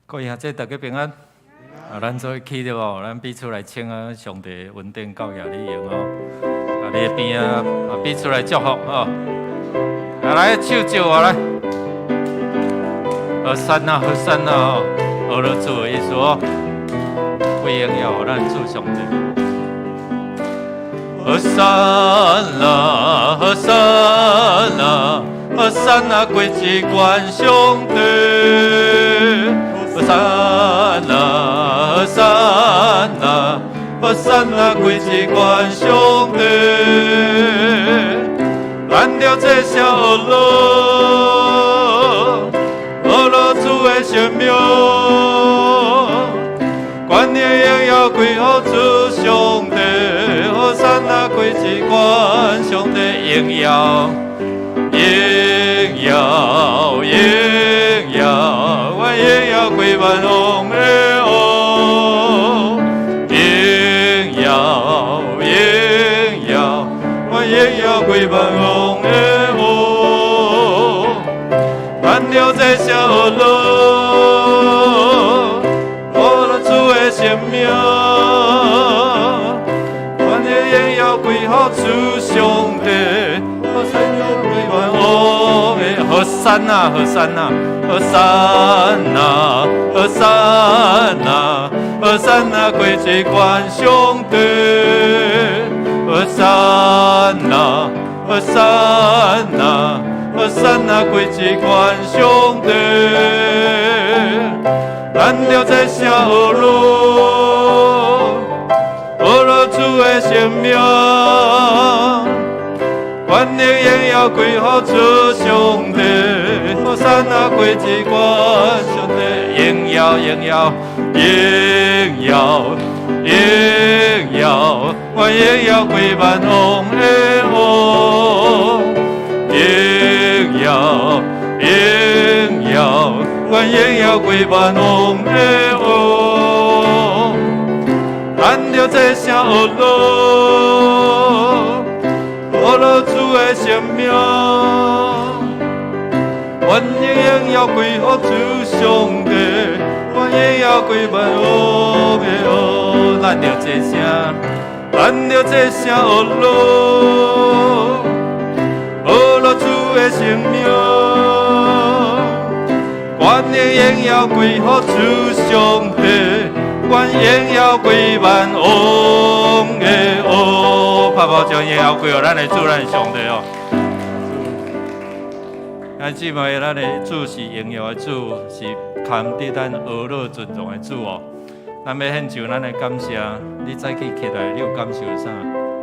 各位兄弟，大家平安。啊，咱做伙起對無？咱彼此來請啊，上帝恩典教育你用哦。啊，你的邊啊，啊彼此來祝福哦。啊，來手招我來。和散那，和散那哦，呵咾主的意思哦。歸榮耀咱主上帝。和散那，和散那，和散那，歸至關上帝。和散那，和散那，和散那，歸至關上帝。咱著這聲呵咾，呵咾主的聖名，權能榮耀歸予主上帝。和散那，歸至關上帝，榮耀，榮耀，榮耀，願榮耀歸萬王的王。榮耀，榮耀，願榮耀歸萬王的王。咱著這聲呵咾，呵咾主的聖名，權能榮耀歸予主上帝。和散那歸萬王的和散那，和散那，和散那，和散那，和散那，歸至關上帝。和散那，和散那，和散那，歸至關上帝。咱著這聲呵咾，呵咾主的聖名，權能榮耀歸予主上帝。和散那，歸至關上帝，榮耀，榮耀，榮耀，榮耀，願榮耀歸萬王的王。榮耀，榮耀，願榮耀歸萬王的王。咱著這聲呵咾，呵咾主的聖名，願榮耀歸予主上帝，願榮耀歸萬王的王。咱著這聲，咱著這聲呵咾，呵咾主的聖名，願榮耀歸予主上帝，願榮耀歸萬王的王。拍鼓將榮耀歸予咱的主，咱的上帝哦。兄弟姊妹，咱的主是榮耀的主，是堪得咱呵咾尊榮的主哦。咱欲獻上咱的感謝，你早起起來，你有感受啥？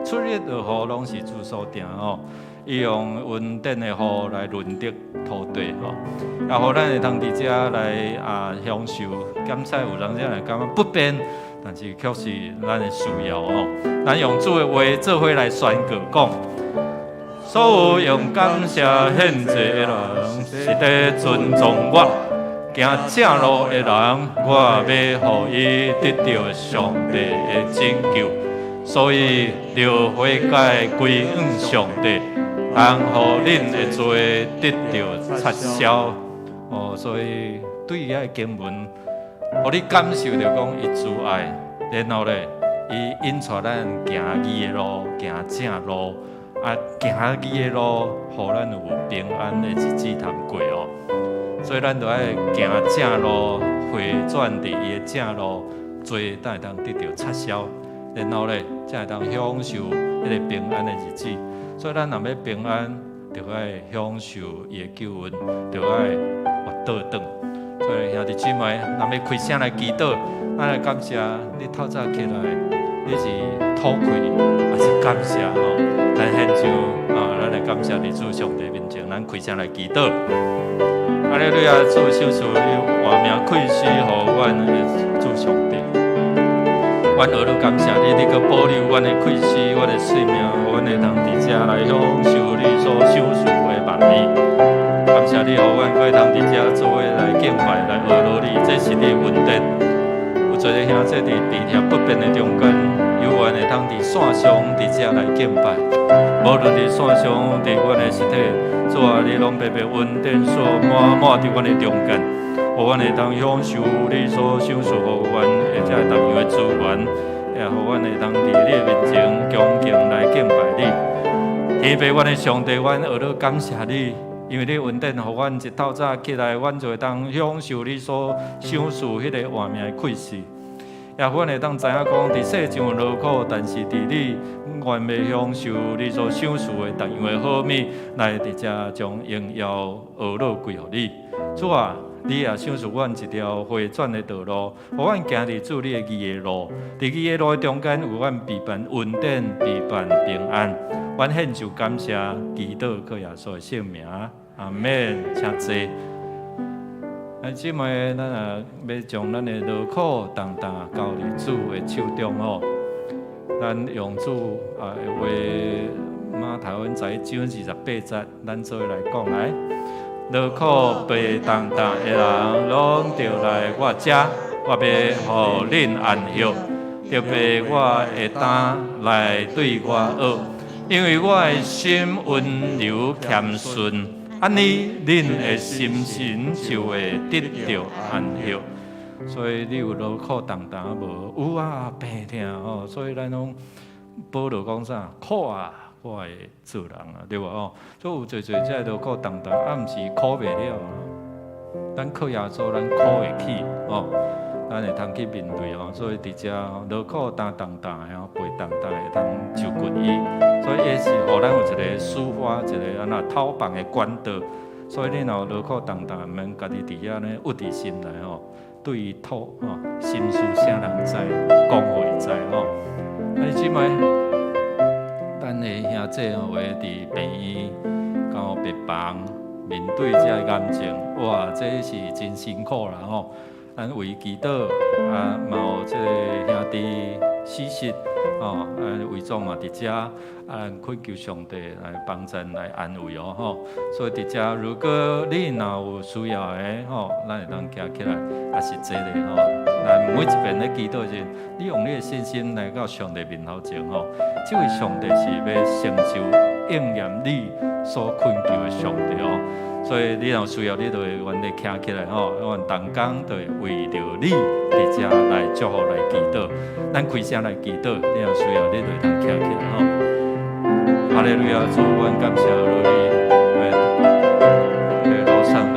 出日落雨攏是主所定哦。伊用恩典的雨來潤澤土地吼，啊，予咱會通佇遮來啊享受。檢菜有人遮來感覺不便，但是卻是咱的需要哦。咱用主的話做伙來宣告講：所有用感謝獻祭的人，是佇尊重我；行正路的人，我欲予伊得著上帝的拯救。所以，著悔改歸向上帝，通予恁的罪得著擦消。哦，所以對遐個經文，予你感受著講伊慈愛，然後咧，伊引帶咱行義的路，行正路，啊，行義的路，予咱有平安的日子通過哦。所以咱著愛行正路，回轉佇伊的正路，罪才會當得著擦消，然後咧，才會當享受彼個平安的日子。所以咱若欲平安，著愛享受伊的救恩，著愛活倒轉。所以兄弟姊妹，若欲開聲來祈禱，咱來感謝你透早起來，你是討氣還是感謝吼？咱獻上啊，咱來感謝佇主上帝面前，咱開聲來祈禱。哈利路亞，主賞賜你活命氣息，予阮的主上帝。阮呵咾感謝你，你閣保留阮的氣息，阮的性命，予阮會通佇遮來享受你所賞賜的萬美。感謝你，予阮閣會通佇遮做伙來敬拜，來呵咾你，這是你的恩典。有濟個兄弟佇病痛不便的中間，猶原會通佇線上佇遮來敬拜。無論佇線上，佇阮的實體，主啊，你攏白白恩典所滿滿佇阮的中間。予阮會當享受你所賞賜予阮的這個同樣的資源，也予阮會當佇你的面前恭敬來敬拜你。天父，阮的上帝，阮學咧感謝你，因為你恩典，予阮一透早起來，阮就會當享受你所賞賜彼个活命的氣息。也予阮會當知影講，佇世上勞苦，但是佇你願意享受你所賞賜的同樣的好物，來佇遮將榮耀呵咾歸予你。主啊，你也賞賜阮一條回轉的道路，予阮行佇主你的義的路。佇義的路的中間，有阮備辦恩典，備辦平安。阮獻上感謝，祈禱靠耶穌的聖名，阿門。請坐。啊，姊妹，咱啊欲將咱的勞苦重擔交佇主的手中哦。咱用主啊的話，馬太福音十一章28節，咱做伙來講來。勞苦背重擔的人，攏著來我遮，我欲予恁安歇。著背我的擔來對我學，因為我的心溫柔謙遜，按呢恁的心神就會得著安歇。所以你有勞苦重擔無？有啊，病疼哦。所以咱攏保羅講啥？苦啊！我會做人啊，對無哦？所以有濟濟這勞苦重擔，啊，毋是苦袂了啊。咱靠耶穌，咱苦會起哦，咱會通去面對哦。所以佇遮勞苦擔重擔的哦，背重擔會通就近伊。所以伊是予咱有一個抒發，一個按怎透放的管道。所以你若有勞苦重擔，毋免家己佇遐呢鬱佇心內吼，對伊吐吼，心事啥人知，講予伊知吼。啊，姊妹。咱的兄弟吼，有的佇病院到病房面對這个癌症，哇，這是真辛苦啦吼。咱為祈禱啊，嘛有這個兄弟死實吼，啊，遺族嘛佇遮，啊，咱懇求上帝來幫贊來安慰哦吼。所以佇遮，如果你若有需要的吼，咱會當行起來，也是坐咧吼。咱每一遍咧祈禱時，你用你的信心來到上帝面頭前吼，這位上帝是欲成就應驗你所懇求的上帝哦。所以你若有需要，你就會願意徛起來吼，阮同工就會為著你佇遮來祝福來祈禱。咱開聲來祈禱，你若有需要，你就會通徛起來吼。哈利路亞，主，阮感謝你，來樓上的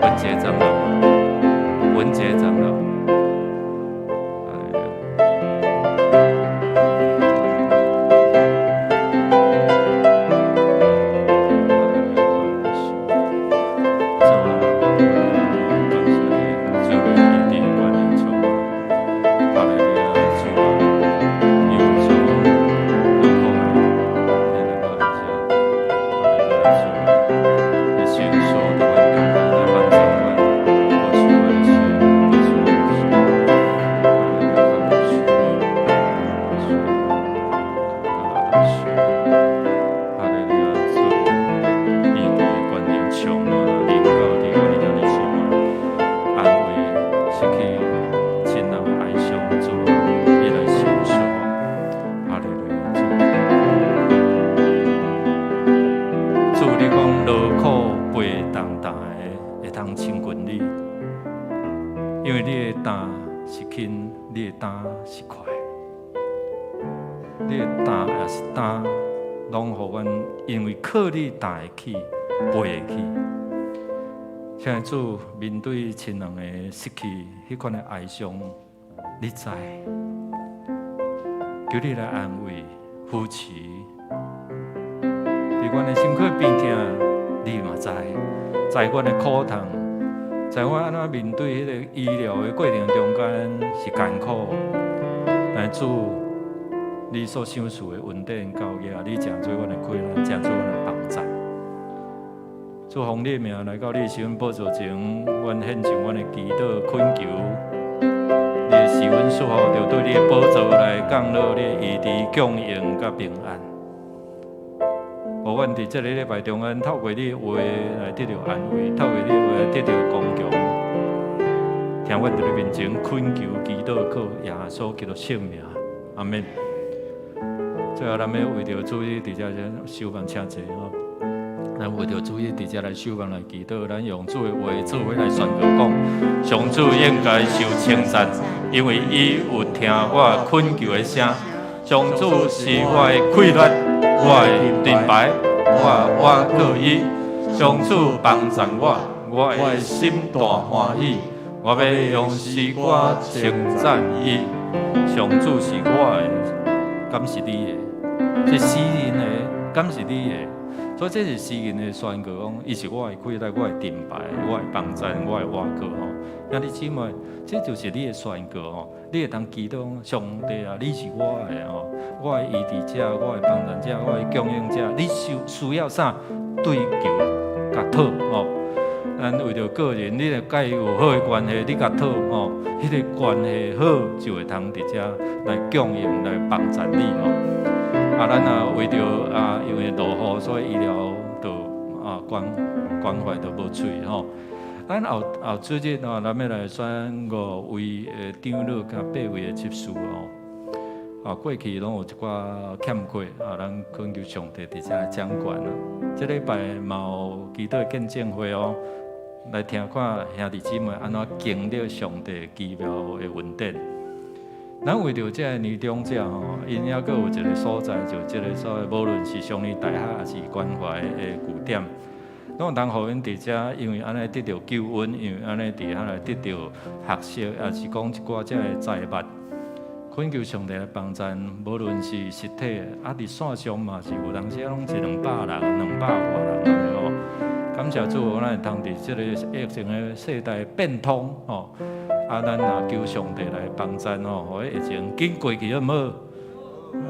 文傑長老，文傑長老，哈利路亞。主啊，感謝你，主你醫治權能充滿，哈利路亞，主啊，有主勞苦的，你來到這，哈利路亞，主，你伸手佇阮中間來幫助阮，保守阮的心，保守阮的心，哈利路亞，主，醫治權能充滿，臨到佇阮的兄弟姊妹，安慰失去親人的哀傷，主，你來賞賜，哈利路亞，主。主，你講勞苦背重擔的，會通親近你，因為你的擔是輕，你的擔是快，你的擔也是擔，攏予阮因為靠你擔會起，背會起。現在主面對親人的失去，彼款的哀傷，你知，求你來安慰、扶持。佇阮的身軀病痛，你嘛知，知阮的苦痛，知阮按怎面對彼個醫療的過程中間是艱苦，但是主，你所賞賜的恩典夠額，你誠做阮的氣力，誠做阮的幫助。主奉你的名來到你的施恩寶座前，阮獻上阮的祈禱懇求，你的施恩賜福，就對你的寶座來降落你的醫治、供應佮平安。予阮佇這个禮拜中間，透過你的話來得著安慰，透過你的話來得著剛強。聽阮佇你面前懇求祈禱，靠耶穌基督聖名，阿門。最後，咱欲為著主你佇遮先收房請坐吼。咱為著主日佇遮來守望來祈禱，咱用主的話做伙來宣告講：上主應該受稱讚，因為伊有聽我懇求的聲。上主是我的氣力，我的盾牌，我倚靠伊。上主幫贊我，我的心大歡喜。我欲用詩歌稱讚伊。上主是我的，敢是你的？是詩人的，敢是你的？所以這是詩人的宣告，講伊是我的氣力，我的盾牌，我的幫贊，我的倚靠吼。兄弟姊妹，這就是你的宣告吼。你會當祈禱上帝啊，你是我的吼，我的醫治者，我的幫贊者，我的供應者。你需要啥？對求共討吼。咱為著個人，你若佮伊有好的關係，你共討吼，彼個關係好就會通佇遮來供應來幫贊你吼。啊，咱若為著啊，因為落雨，所以醫療就啊關懷都無喙吼。咱後後主日吼，咱欲來選五位的長老佮八位的執事吼。啊，過去攏有一寡欠缺啊，咱懇求上帝佇遮掌權啊。這禮拜嘛有祈禱見證會哦，來聽看兄弟姊妹按怎經歷上帝奇妙的恩典。咱為著這个年長者吼，𪜶猶閣有一个所在，就這个所謂，無論是雙年大學抑是關懷的據點，攏會當予𪜶佇遮，因為按呢得著救恩，因為按呢佇遐來得著學習，抑是講一寡這个財物，懇求上帝來幫贊，無論是實體，啊，佇線上嘛是有當時攏一兩百人、兩百外人按呢吼。感謝主，咱會通佇這個疫情的世代變通吼。啊，咱若求上帝來幫贊吼，予彼疫情緊過去好毋好？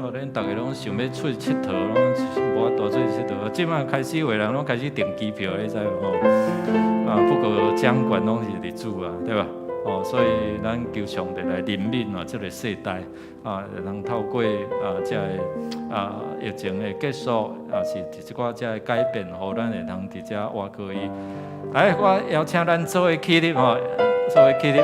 哦，恁逐个攏想欲出去𨑨迌，攏無法度出去𨑨迌。這擺開始有的人攏開始訂機票，你知無？啊，不過掌權攏是佇主啊，對吧？哦，所以咱求上帝來憐憫啊，這個世代啊，通透過啊，這个啊疫情的結束，也是一寡這个改變，予咱會通佇遮倚靠伊。來，我邀請咱做伙起立吼，做伙起立，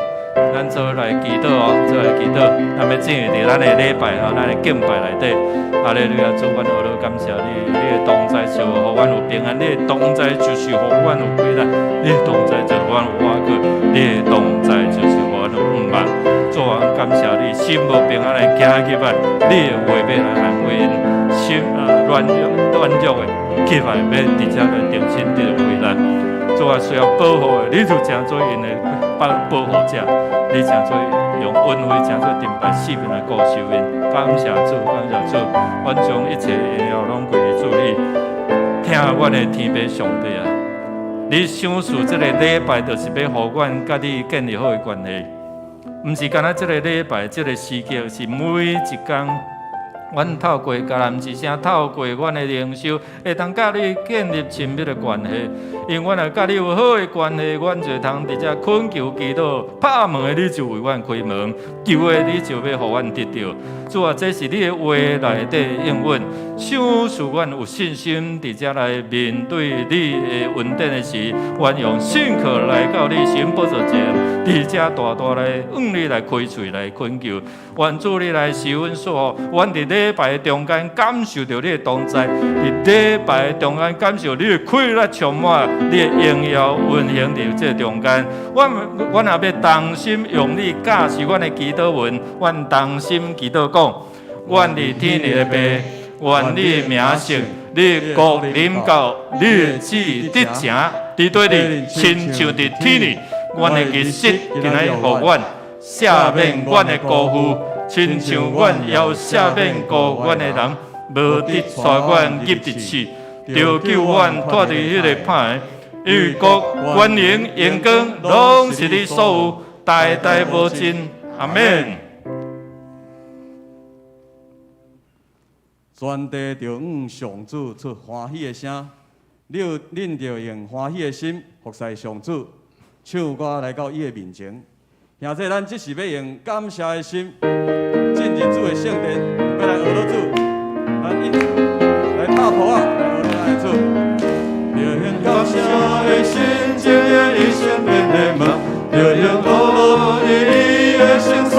咱做伙來祈禱哦，做伙來祈禱。咱欲進入佇咱的禮拜吼，咱的敬拜內底。哈利路亞，主，阮何樂感謝你，你的同在就予阮有平安，你的同在就是予阮有氣力，你的同在就予阮有倚靠，你的同在就是予阮有盼望。主啊，感謝你，心無平安的行入來，你的話欲來安慰𪜶，心啊軟弱軟弱的起來，欲佇遮來重新得著氣力。主啊，需要保護的，你就成做𪜶的保護者，你成做用恩惠，成做盾牌四面來顧守𪜶。感謝主，感謝主，阮將一切榮耀攏歸予主你。聽阮的天父上帝啊，你賞賜這个禮拜，就是欲予阮佮你建立好的關係。毋是干焦這个禮拜，這个時刻，是每一工。阮透過迦南之聲，透過阮的靈修，會當佮你建立親密的關係。因為阮若佮你有好的關係，阮就會通佇遮懇求祈禱，拍門的你就為阮開門，求的你就欲予阮得著。主啊，這是你的話內底應允，賞賜阮有信心佇遮來面對你的恩典的時，阮用信靠來到你神寶座前，佇遮大大來向你來開喙來懇求。願主你來賜阮祝福，阮佇禮拜中間感受著你的同在，佇禮拜中間感受你的氣力充滿，你的榮耀運行佇這中間。阮若欲同心用力教示阮的祈禱文，阮同心祈禱講：阮佇天裡的父，願你名聖，你國臨到，你的旨意得成，佇地裡親像佇天裡。阮的日食今仔日予阮，赦免阮的辜負，親像阮也有赦免辜阮的人，無得帶阮入佇試，著救阮脫離彼個歹的。因為國、權能、榮光，攏是你所有，代代無盡。阿門。全地著向上主出歡喜的聲，恁著用歡喜的心服侍上主，唱歌來到伊的面前。兄弟，咱這是欲用感謝的心進入主的聖殿，欲來學樂主，咱一來拍鼓仔，來學樂咱的主。著用感謝的心進入伊聖殿的門，著用學樂入伊的聖所。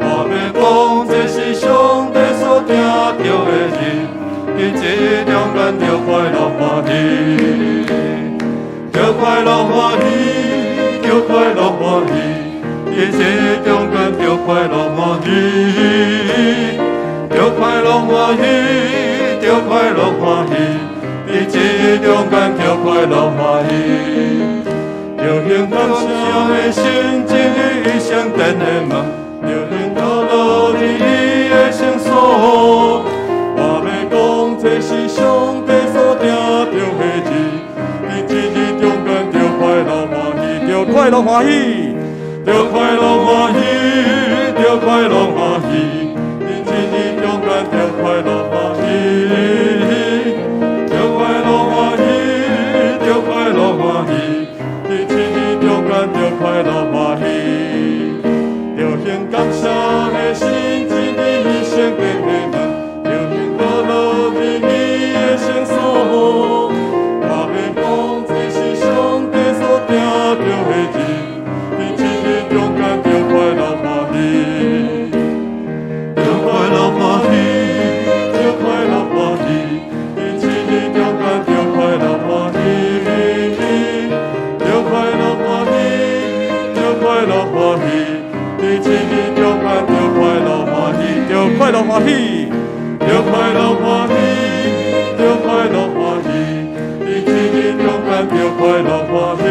我欲講，這是上帝所定著的日，佇這中間著快樂快樂。快樂歡喜，著快樂歡喜，佇這中間著快樂歡喜，著快樂歡喜，著快樂歡喜，佇這中間著快樂歡喜。著用感謝的心進入伊聖殿的門，著用歌樂入伊的聖所。我欲講這是上帝所定著的日，佇這日中間著快樂歡喜，著快樂歡喜，著快樂歡喜，著快樂歡喜，佇這日中間著快樂歡喜，著快樂歡喜，著快樂歡喜，佇這日中間著快樂歡喜，著用感謝的心進入伊聖殿的門，著用歌樂入伊的聖所。我欲講這是上帝所定著的日，佇這日中間著快樂歡喜，著快樂歡喜，著快樂歡喜，佇這日中間著快樂歡喜，著快樂歡喜，著快樂歡喜，佇這日中間著快樂歡喜，著快樂歡喜，著快樂歡喜，著快樂歡喜，佇這日中間著快樂歡喜，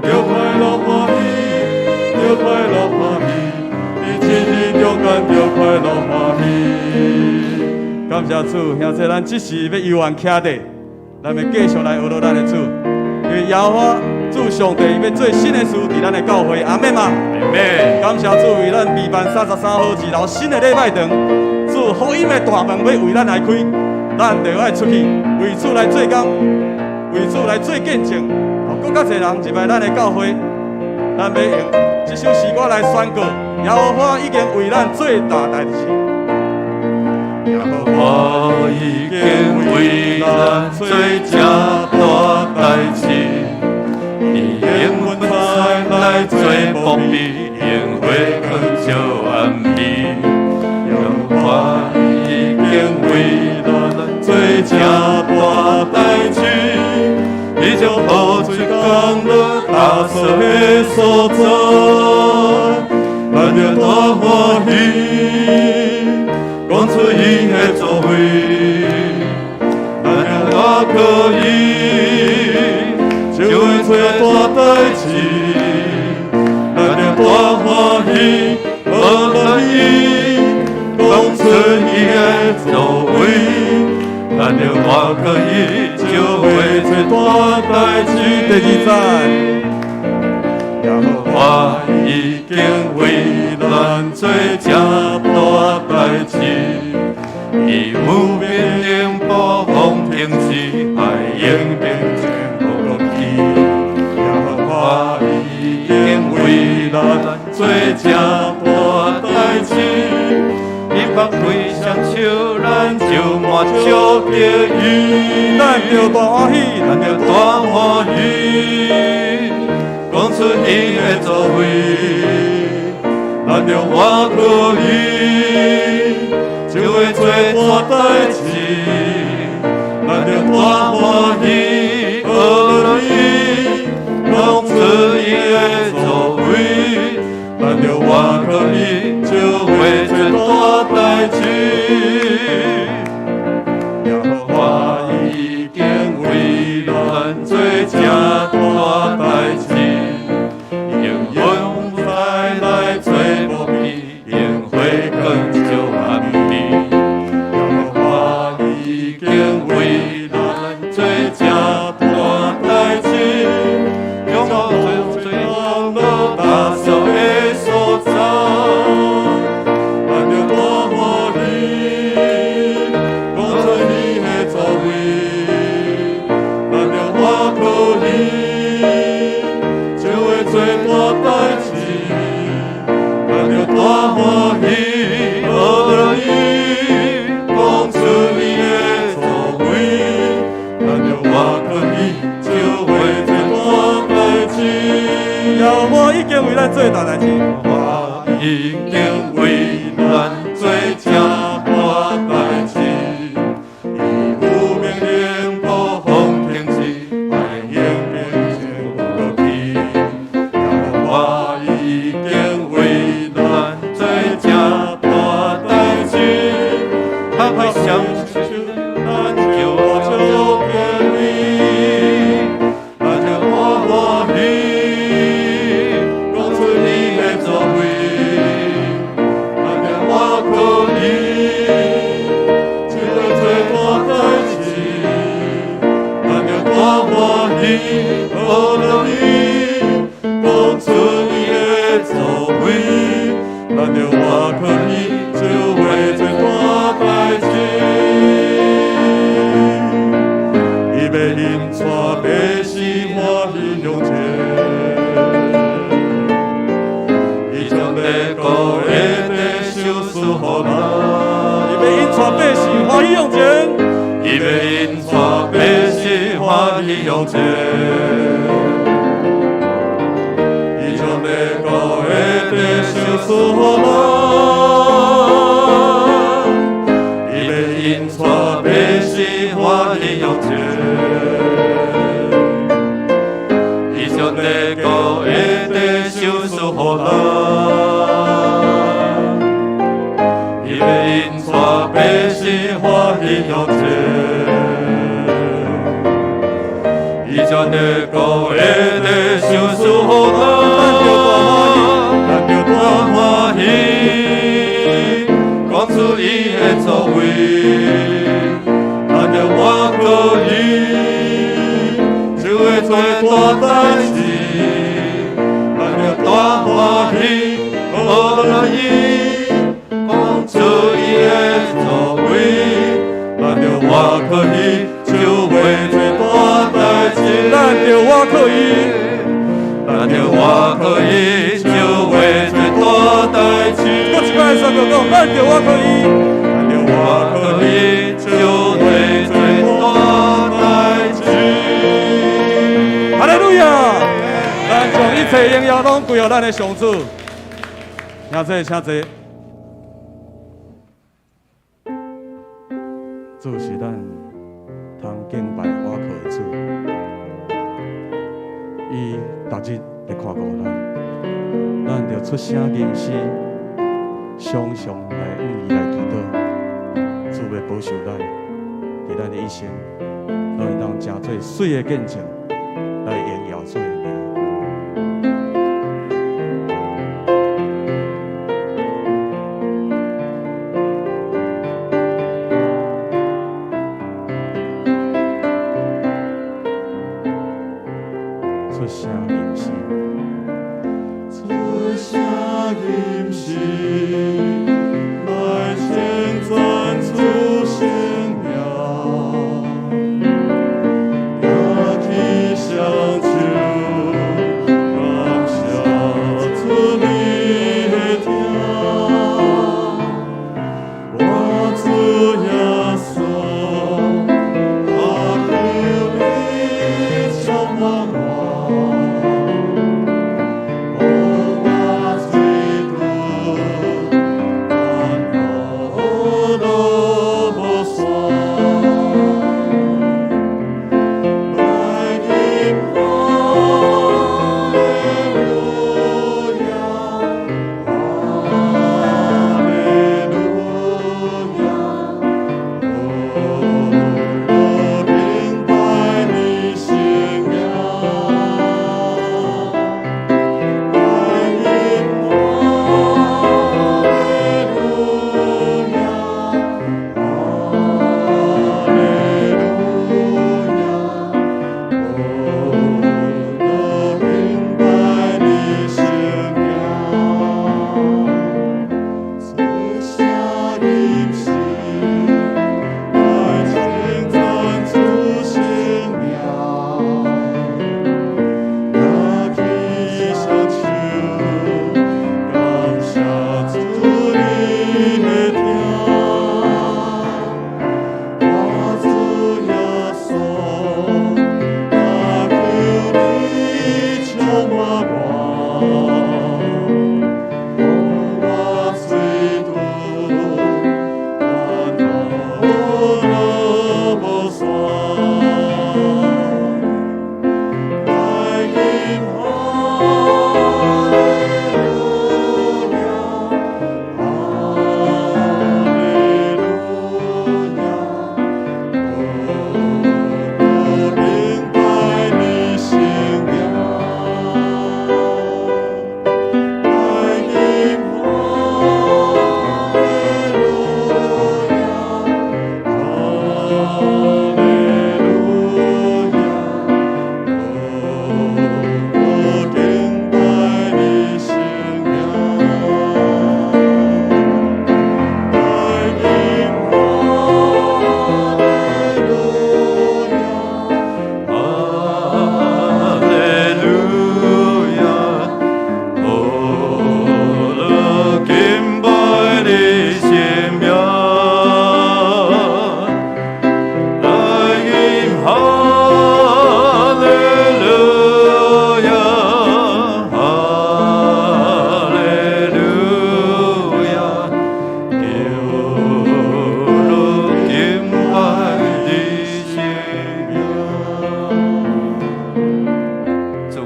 著快樂歡喜，著快樂歡喜，佇這日中間著快樂歡喜。感謝主，兄弟，咱這時欲猶原徛佇，咱欲繼續來學樂咱的主，因為耶和華主上帝伊欲做新的事佇咱的教會，阿們嗎？阿們。感謝主為咱備辦33號二樓新的禮拜堂，主福音的大門欲為咱來開，咱就愛出去為主來做工，為主來做見證，閣較濟人入來咱的教會，咱欲用這首詩歌來宣告：耶和華已經為咱做大代誌。耶和華已經為咱做這大代誌，伊用雲彩來做覆庇，用火光照暗暝。耶和華已經為咱做這大代誌，伊將雨水降落打掃的所在，咱著大歡喜，講出伊的作為，咱著活可以，就會做大代誌，咱著大歡喜，學樂伊，講出伊的作為，咱著活可以，就會做大代誌。第二讚。耶和華已經為咱做這大代誌，伊有命令暴風停止，海湧平靜落去。耶和華已經為咱做這大代誌，伊放開雙手，咱就滿足得伊。咱著大歡喜，咱著大歡喜，講出伊的作為，咱著活可以，就會做大代誌，咱著大歡喜，學樂伊，講出伊的作為，咱著活可以，就會做大代誌。耶和華已經為咱做這大代誌，用雲彩來做覆庇，用火光照暗暝。耶和華已經為咱做這大代誌，將雨水降落打掃的所在，咱著大歡喜，講出伊的作為，咱著活可以，就會做大代誌，咱著大歡喜，學樂伊，講出伊的作為，咱著活可以，就會做大代誌。耶和華已經為咱做大代誌。華已經為咱做這大代誌，伊有命令暴風停止，海湧歡喜，學樂伊，講出伊的作為，咱著倚靠伊，就會做大代誌。伊欲引帶百姓歡喜向前，伊將地國的地賞賜予咱。伊欲引帶百姓歡喜向前，伊欲引帶百姓歡喜向前，伊將地國的地賞賜予咱。伊欲引帶百姓歡喜向前，伊將地國的地賞賜予咱。伊欲引帶百姓歡喜向前，伊將地國的地賞賜予咱。咱著大歡喜，講出伊的作為，咱著倚靠伊，就會做大代誌。咱著大歡喜，學樂伊，講出伊的作為，咱著倚靠伊，就會做大代誌。咱著倚靠伊，咱著倚靠伊，就會做大代誌。閣一擺三個講，咱著倚靠伊，咱著倚靠伊，就會做大代誌。哈利路亞！咱將一切榮耀攏歸予咱的上主。請坐，請坐。主是咱通敬拜倚靠的主，伊逐日會看顧咱，咱著出聲吟詩，常常來向伊來祈禱，主欲保守咱，佇咱的一生，攏會當成做媠的見證，來榮耀主的名。出聲吟詩，出聲吟詩，來稱讚主聖名，舉起雙手，感謝主你的疼。我主耶穌，渴求你充滿我。予我罪毒，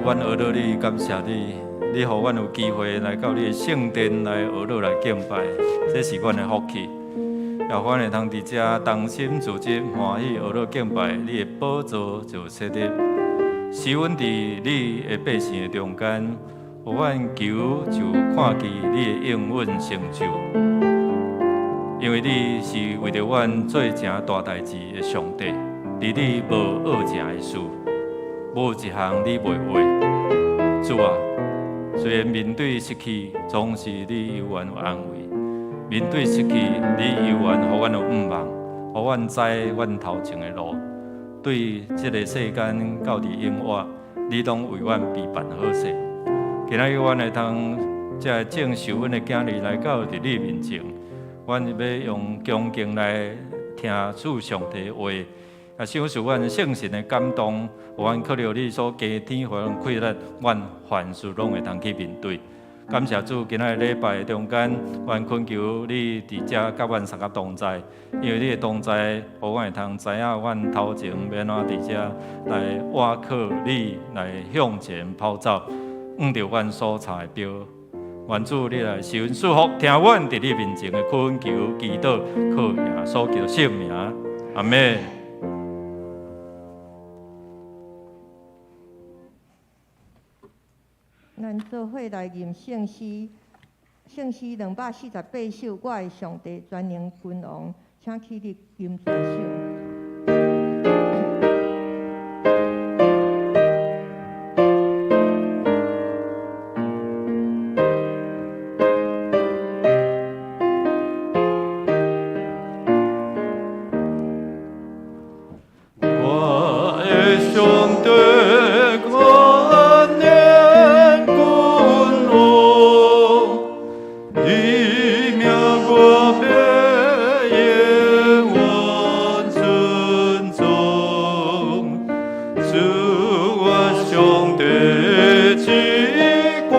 阮阿樂你，感謝你，你予阮有機會來到你的聖殿來阿樂來敬拜，這是阮的福氣。也予阮會通佇遮同心組織歡喜阿樂敬拜，你的寶座就設立，使阮佇你的百姓的中間，予阮求就看見你的應允成就。因為你是為著阮做成大代誌的上帝，佇你無惡成的事，無一項你袂話。主啊，雖然面對失去，總是你猶原有安慰；面對失去，你猶原予阮有向望，予阮知阮頭前的路。對這个世間到佇永活，你攏為阮備辦好勢。今仔日阮會通這个正受阮的囝兒來到佇你面前，阮欲用恭敬來聽主上帝的話。啊，賞賜阮聖神的感動，予阮靠著你所加添，予阮氣力，阮凡事攏會通去面對。感謝主，今仔日禮拜中間，阮懇求你佇遮佮阮相佮同在，因為你的同在，予阮會通知影阮頭前欲按怎佇遮來倚靠你，來向前跑走，向著阮所差的標。願主你來賜恩賜福，聽阮佇你面前的懇求、祈禱，靠耶穌基督聖名，阿們。咱做伙來吟聖詩，聖詩248首，我的上帝全能君王，請起立吟全首。我的上帝，全能君王，你名我欲永遠尊崇，主我上帝至懸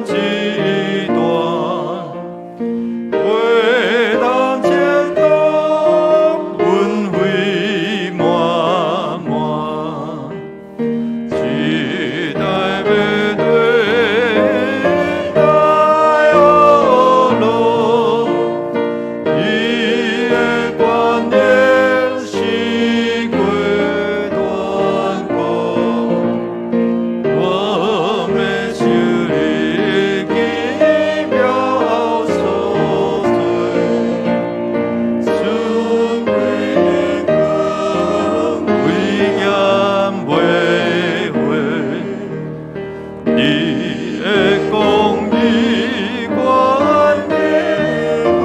至大，袂當戰鬥，恩惠滿滿，期待欲對來阿樂，伊的權能是過斷古，我欲受你奇妙所作，尊貴的光，威嚴袂毀，你的公義權能偉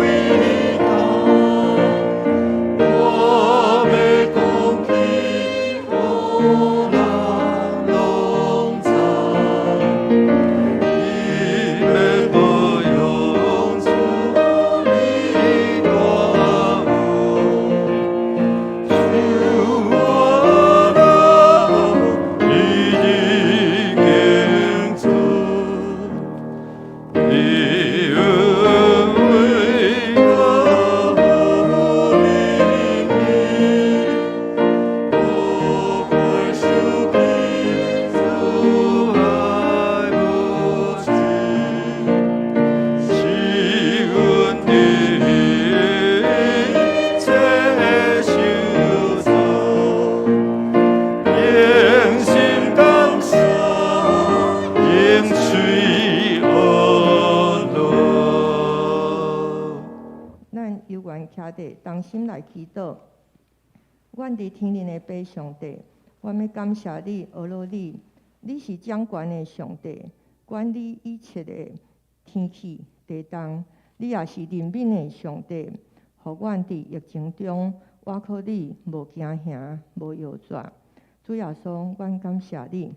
大，我欲講起予人攏知，你欲保養主你大有，受我人一日敬主，你恩惠我怜悯，不會受棄，主愛無盡，是阮佇一切受造，用心感謝，用喙阿樂。咱猶原徛佇同心來祈禱。阮佇天頂的父上帝，阮欲感謝你，阿樂你，你是掌權的上帝，管理一切的天氣地動。你也是憐憫的上帝，予阮佇疫情中倚靠你，無驚嚇，無搖轉。主耶穌，阮感謝你，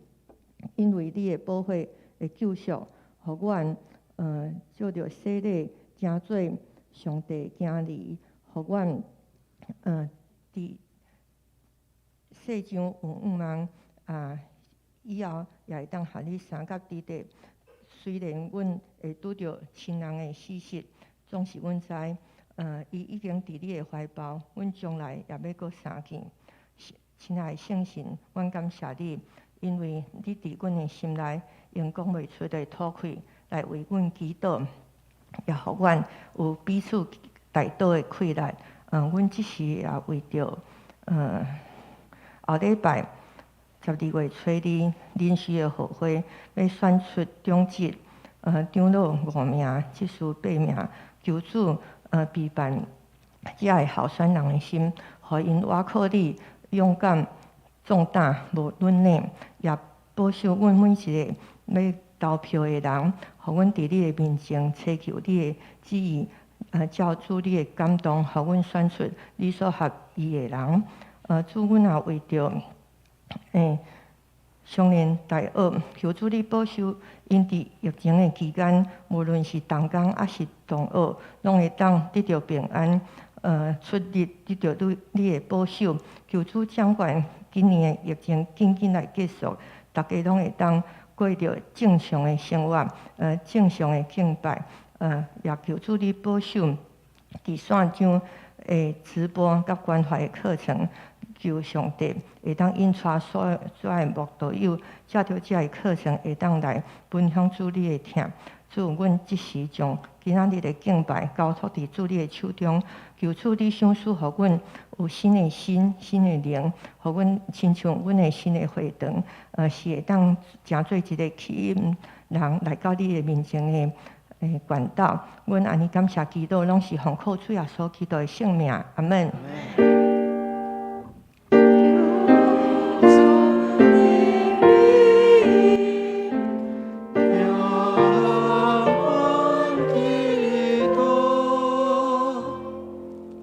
因為你的寶血的救贖，予阮藉著洗禮，成做上帝囝兒，予阮佇世上有向望啊，以後也會當和你相佮佇佇。雖然阮會拄著親人的死訊，總是阮知，伊已經佇你的懷抱，阮將來也欲閣相見。親愛的聖神，阮感謝你，因為你佇阮的心內用講袂出的吐氣來為阮祈禱，也予阮有彼此代禱的氣力。阮這時也為著，後禮拜12月初二臨時的後會欲選出長執，長老五名，執事八名，求主備辦遮个候選人的心，予𪜶倚靠你，勇敢壯膽，無軟弱，也保守阮每一个欲投票的人，予阮佇你的面前祈求你的旨意，照主你的感動，予阮選出你所合意的人。主，阮也為著，少年大學，求主你保守𪜶佇疫情的期間，無論是同工抑是同學，攏會當得著平安，出入得著你的保守。求主掌管今年的疫情緊緊來結束，逐家攏會當過著正常的生活，正常的敬拜，也求主你保守佇線上的直播佮關懷的課程。求上帝會當引帶所有的慕道友，藉著這个課程會當來分享主你的疼。主，阮這時將今仔日的敬拜交託佇主你的手中，求主你賞賜予阮有新的心、新的靈，予阮親像阮的新的會堂，是會當成做一个吸引人來到你的面前的管道。阮按呢感謝祈禱，攏是奉靠主耶穌基督的聖名，阿們。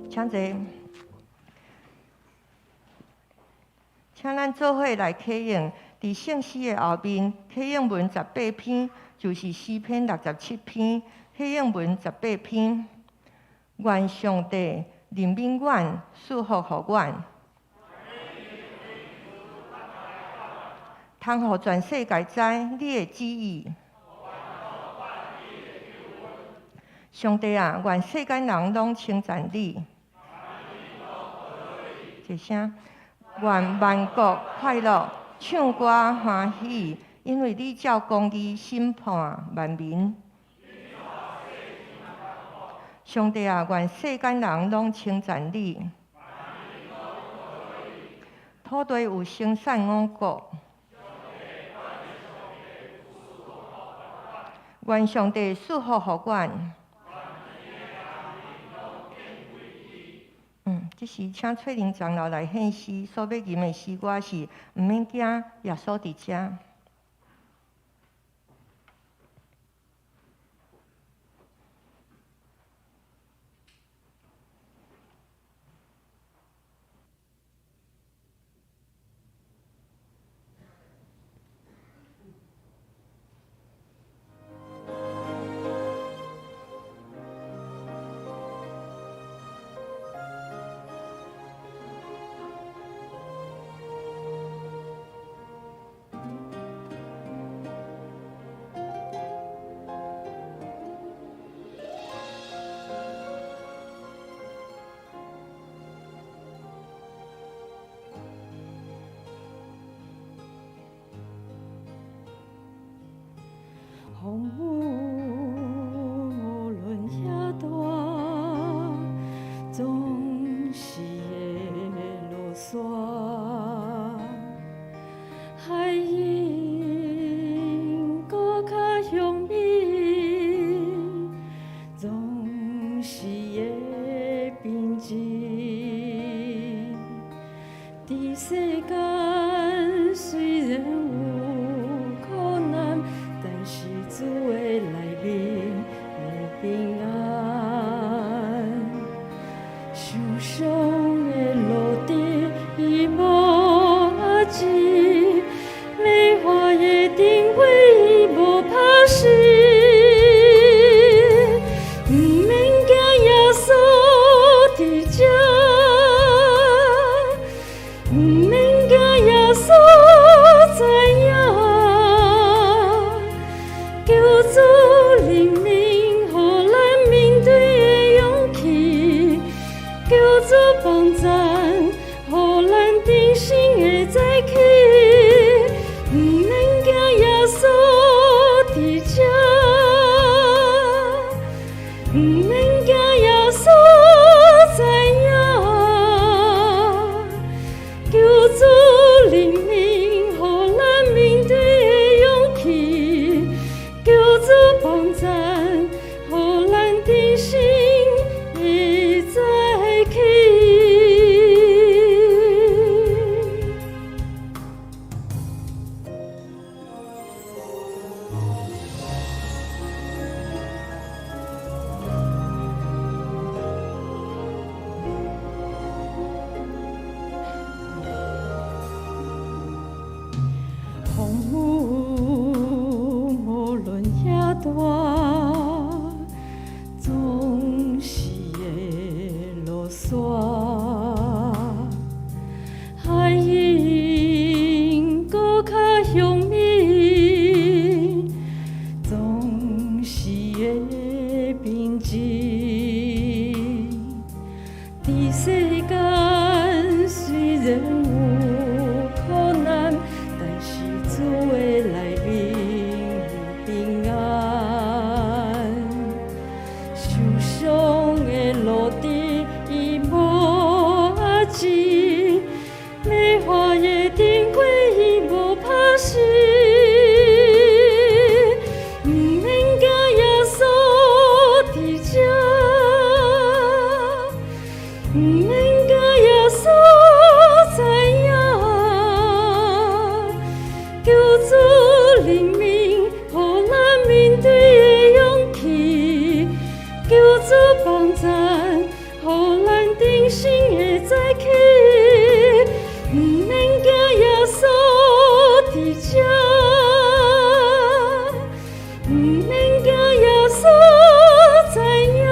請坐，請咱做伙來啟用，佇聖詩的後面，啟用文18篇，就是詩篇67篇，啟用文18篇。願上帝憐憫阮，賜福予阮，通予全世界知你的旨意。上帝啊，願世間人攏稱讚你。一聲，願萬國快樂，唱歌歡喜，因為你照公義審判萬民。上帝啊，願世間人攏稱讚你。土地有生產五穀。願上帝賜福予阮。這時請翠玲長老來獻詩，所欲吟的詩歌是毋免驚，耶穌佇遮。風雨無論遐大，總是會落沙。海湧閣較向美，總是會平靜。佇世間雖然有苦難，但是主的風雨無論遐大，總是會落山。海湧閣較凶猛，總是會平靜。佇世間雖然有苦難，但是主的內面有平安。受傷的落地伊無壓制，迷惑的天過伊無拍死。毋免驚耶穌佇這，毋免驚耶穌知影，求主憐憫，予咱面對的勇氣，求主幫咱，予咱重新會再起。毋免驚耶穌佇這，毋免驚耶穌知影，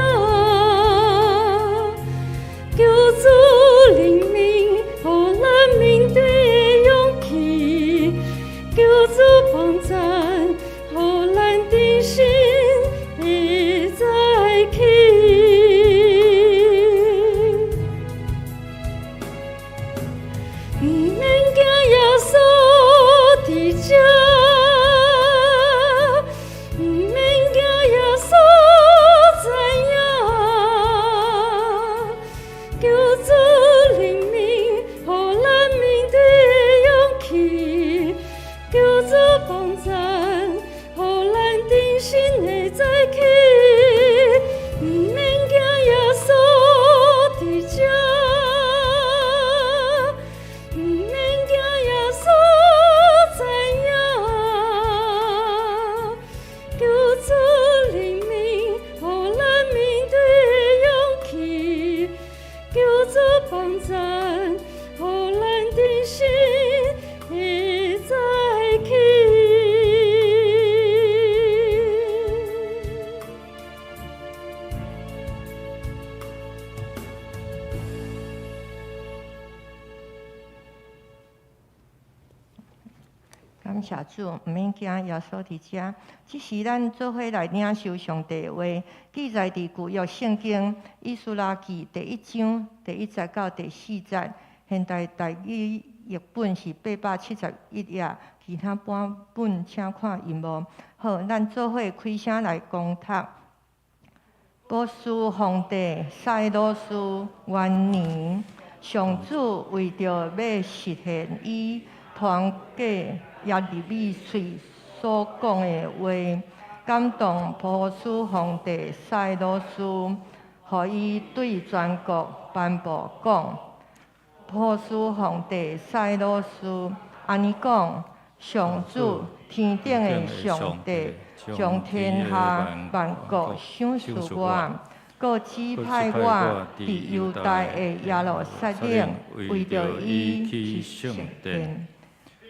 求主憐憫，予咱面對的勇氣，求主幫咱，予咱重新會再起。毋免驚耶穌佇這，毋免驚耶穌知影，求主憐憫，予咱面對的勇氣，求主幫咱，予咱重新會再起。毋免驚耶穌佇這，毋免驚耶穌知影，求主憐憫，予咱面對的勇氣，求主幫咱，予咱重新會再起。感謝主，毋免驚，耶穌佇遮。這是咱做伙來領受上帝的話，記載佇舊約聖經以斯拉記第一章第一節到第四節。現代台語譯本是871頁，其他版本請看螢幕。好，咱做伙開聲來攻讀。波斯皇帝賽羅斯元年，上主為著欲實現伊通過耶利米喙所講的話，感動波斯皇帝賽羅斯，予伊對全國頒布講：波斯皇帝賽羅斯按呢講，上主天頂的上帝，將天下萬國賞賜我，閣指派我佇猶大的耶路撒冷，為著伊起聖殿。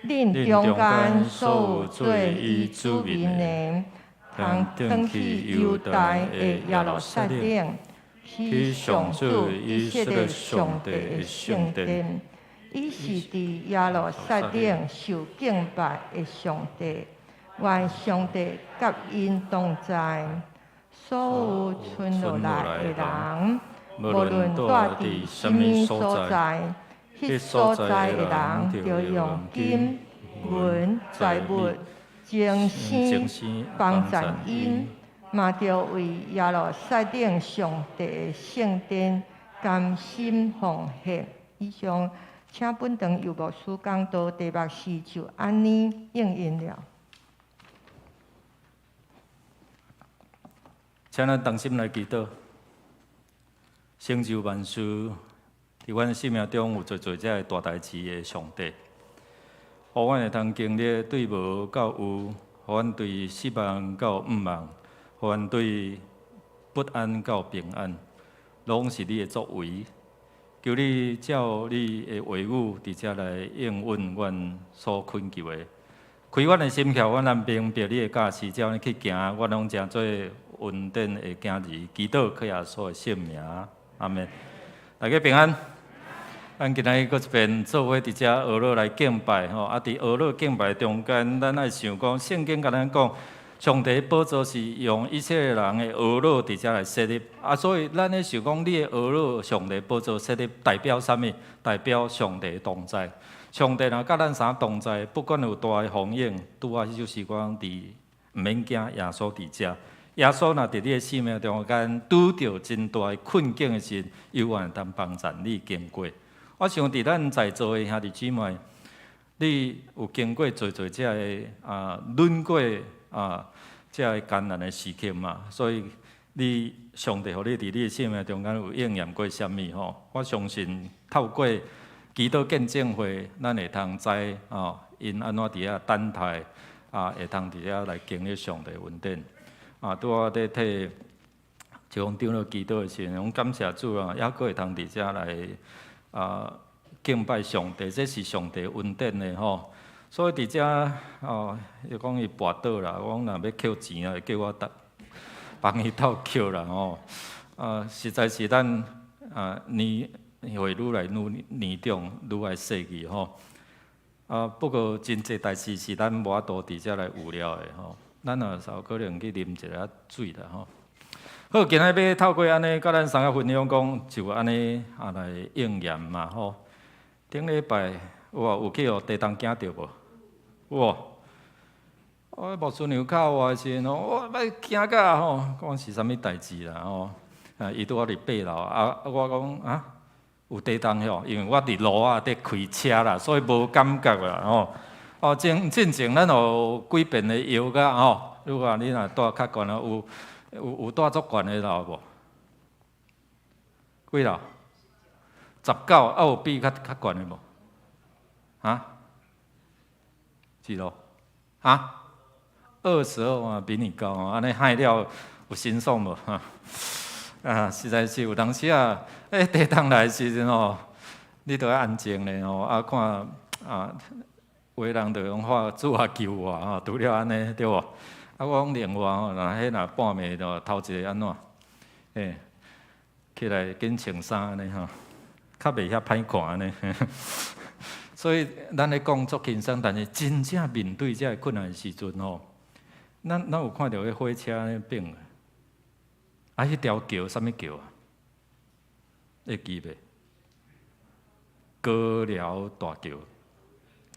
恁中間所有做伊子民的，通轉去猶大的耶路撒冷，起上主以色列上帝的聖殿。伊是佇耶路撒冷受敬拜的上帝，願上帝佮𪜶同在。所有存落來的人，無論住佇啥物所在，彼所在的人，著用金銀財物、精心幫贊𪜶，嘛著為耶路撒冷上帝的聖殿甘心奉獻。以上，請本堂游牧師講道題目是就按呢應允了。請咱同心來祈禱，成就萬事，佇阮生命中有做做這个大代誌的上帝，予阮會通經歷對無到有，予阮對失望到毋望，予阮對不安到平安，攏是你的作為。求你照你的話語佇遮來應允阮所懇求的，開阮的心竅，阮咱明白你的教示，照按呢去行，阮攏成做恩典的囝兒。祈禱靠耶穌的聖名，阿門。大家平安。咱今仔日閣一遍做伙佇遮學樂來敬拜吼，啊！佇學樂敬拜中間，咱愛想講，聖經共咱講，上帝寶座是用以色列人的呵咾佇遮來設立，啊！所以咱咧想講，你的呵咾上帝寶座設立，代表啥物？代表上帝同在。上帝若佮咱三同在，不管有大的風湧，拄仔彼種時光佇毋免驚，耶穌佇遮。耶穌若佇你的生命中間拄著真大的困境的時，猶原會當幫助你經過。我想佇咱在座的兄弟姊妹，你有經過濟濟這个啊，忍過啊，這个艱難的時刻嘛？所以你上帝予你佇你的生命中間有應驗過啥物吼？我相信透過祈禱見證會，咱會通知哦，𪜶按怎佇遐等待啊，會通佇遐來經歷上帝恩典。啊，拄仔佇替一方長老祈禱的時陣，攏感謝主啊，猶閣會通佇遮來啊敬拜上帝，這是上帝恩典的吼。所以佇遮哦，伊講伊跋倒啦，我講若欲扣錢啊，叫我搭幫伊鬥扣啦吼。啊，實在是咱啊年歲愈來愈年長，愈愛細膩吼。啊，不過真濟代誌是咱無法度佇遮來預料的吼。咱若有可能去啉一下水啦吼。好，今仔欲透過按呢，佮咱三個分享講，就按呢啊來應驗嘛吼。頂禮拜有啊，有去予地動驚著無？有無？我牧師娘敲我的時陣吼，我欲驚甲吼，講是啥物代誌啦吼？啊，伊拄仔佇八樓啊，我講啊，有地動吼，因為我佇路仔佇開車啦，所以無感覺啦吼。哦，進前咱有幾遍的搖甲吼，如果你若蹛較懸啊，有蹛足懸的樓無？幾樓？19，啊有比較較懸的無？啊？幾樓？啊？22啊，比你高哦，按呢害了有心爽無？哈？啊，實在是有當時啊，欸，地動來的時陣吼，你著愛安靜咧吼，啊看啊，有的人就用喊主啊救我吼，除了按呢對無？啊，我講另外吼，若彼若半暝就頭一个按怎？欸，起來緊穿衫按呢吼，較袂遐歹看按呢。所以咱咧講足輕鬆，但是真正面對這个困難的時陣吼，咱有看著彼火車咧變。啊，彼條橋啥物橋啊？會記袂？高寮大橋。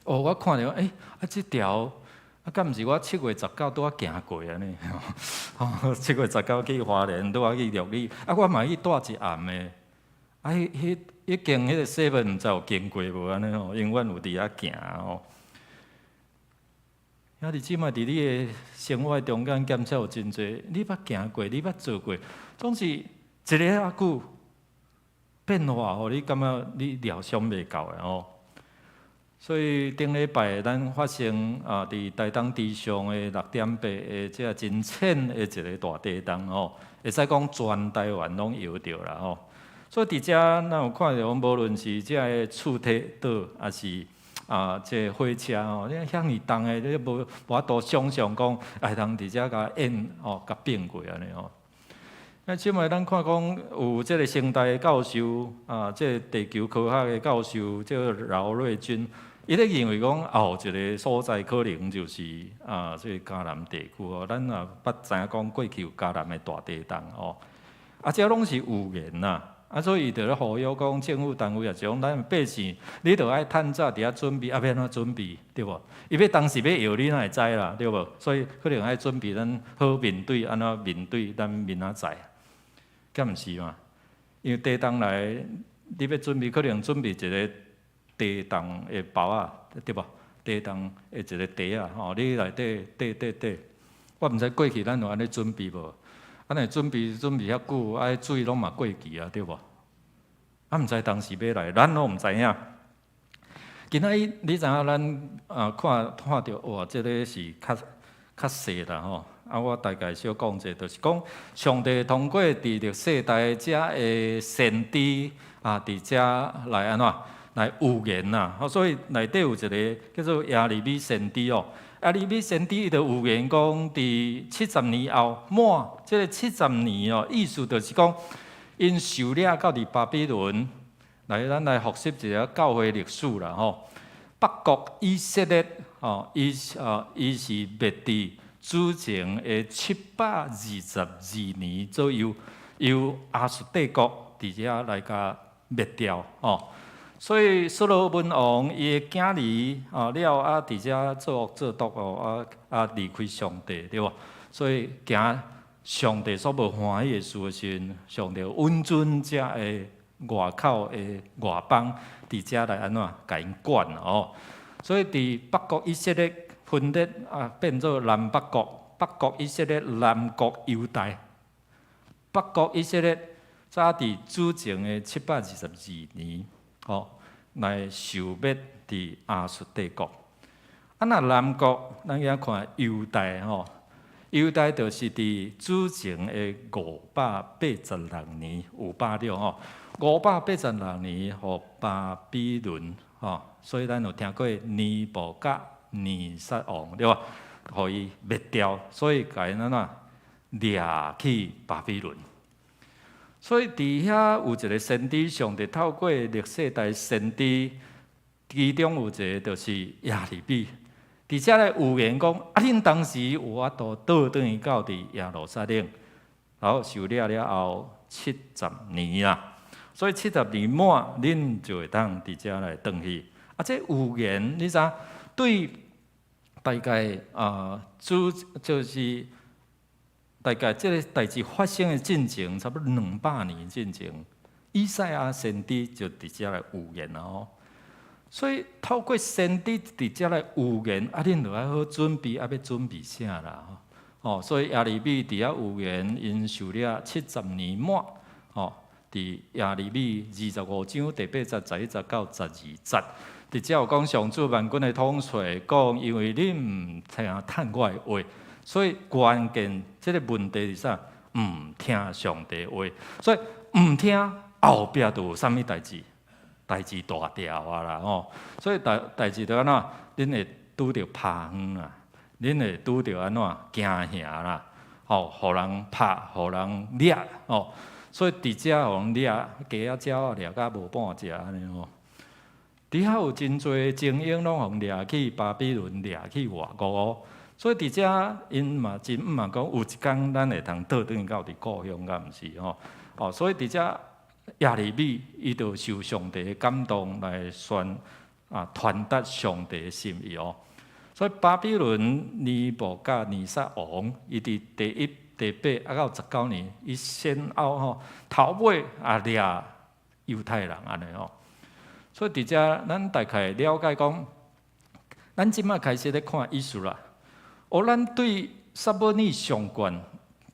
哦，我看著，欸，啊，這條啊，敢毋是我7月19拄仔行過按呢？7月19去花蓮，拄仔去玉里，啊，我嘛去蹛一暗的。啊，彼彼間彼個 seven 毋知有經過無按呢吼？因為阮有佇遐行吼。兄弟姊妹，佇你的生活中間，檢測有真濟，你捌行過，你捌做過，總是一个仔久變化，予你感覺你料想袂到的吼。所以頂禮拜咱發生啊，佇台東池上的6.8的這個真淺的一個大地動吼，會使講全台灣攏搖著啦吼。所以佇遮咱有看著講，無論是這个厝體倒，抑是啊，這個火車吼，你遐爾重的，你無法度想象講，會通佇遮共演吼，共變過按呢吼。啊，這擺咱看講有這个成大的教授啊，這個地球科學的教授，這個饒瑞君，伊咧認為講後一个所在可能就是啊，這个嘉南地區哦。咱也捌知影講過去有嘉南的大地動哦。啊，這攏是預言啦。啊，所以伊就咧呼籲講，政府單位也是講，咱百姓，你著愛趁早佇遐準備，啊，欲按怎準備，對無？伊欲當時欲搖，你哪會知啦，對無？所以可能愛準備咱好面對，按怎面對咱明仔載，敢毋是嘛？因為地動來，你欲準備，可能準備一个地動的包仔，對無？地動的一个袋仔吼，你內底綴綴綴，我毋知過去咱有按呢準備無？啊，若準備準備遐久，啊，水攏嘛過期啊，對無？啊，毋知當時欲來，咱攏毋知影。今仔日你知影咱啊看看著哇，這个是較較細啦吼。啊，我大概小講者，就是講上帝通過佇歷世代遮的先知啊，佇遮來按怎來預言呐。所以內底有一个叫做耶利米先知哦。耶利米先知伊就預言講，佇七十年後滿，這个七十年哦，意思就是講，𪜶受掠到佇巴比倫，來咱來複習一下教會歷史啦吼。北國以色列吼，伊啊伊是滅佇主前的722年左右，由亞述帝國佇遮來共滅掉吼。所以所羅門王伊的囝兒啊了啊，佇遮作惡作毒哦，啊啊離開上帝對無？所以行上帝所無歡喜的事的時陣，上帝允准遮的外口的外邦佇遮來按怎共𪜶管哦。所以佇北國以色列分裂啊，變做南北國，北國以色列，南國猶大。北國以色列早佇主前的722年，吼，來受滅佇亞述帝國。啊，若南國，咱今看猶大吼，猶大就是佇主前的586年，有百對吼，五百八十六年，予巴比倫吼，所以咱有聽過尼布甲尼撒王對無？予伊滅掉，所以共𪜶按怎掠去巴比倫。所以佇遐有一个先知，上帝透過歷世代先知，其中有一个就是耶利米，佇遮來預言講：啊，恁當時有法度倒轉去到佇耶路撒冷，然後受掠了後七十年啊，所以七十年滿，恁就會當佇遮來轉去。啊，這預言你知影？對大概啊，主就是。大概這个代誌發生的進前，差不多200年進前，以賽亞先知就佇遮來預言哦。所以透過先知佇遮來預言，啊，恁就愛好準備，啊，欲準備啥啦？哦，所以耶利米佇遐預言，𪜶受掠七十年滿，哦，佇耶利米25章第8節、11節到12節，佇遮有講上主萬軍的統帥講，因為恁毋聽嘆我的話。所以關鍵這个問題是啥？毋聽上帝話，所以毋聽後壁就有啥物代誌？代誌大條啊啦吼！所以代代誌就按怎？恁會拄著拍遠啊，恁會拄著按怎驚嚇啦？吼，予人拍，予人掠吼。所以佇遮予人掠雞仔鳥仔掠甲無半隻按呢吼。佇遐有真濟精英攏予掠去巴比倫，掠去外國哦。所以佇遮𪜶嘛真毋嘛講，有一工咱會通倒轉到佇故鄉，敢毋是吼？哦，所以佇遮耶利米伊就受上帝的感動來宣啊傳達上帝的心意哦。所以巴比倫尼布甲尼撒王，伊佇第一、第八啊到19年，伊先後吼頭尾啊掠猶太人按呢吼。所以佇遮咱大概了解講，咱這擺開始咧看以斯拉。哦，咱對撒母耳上卷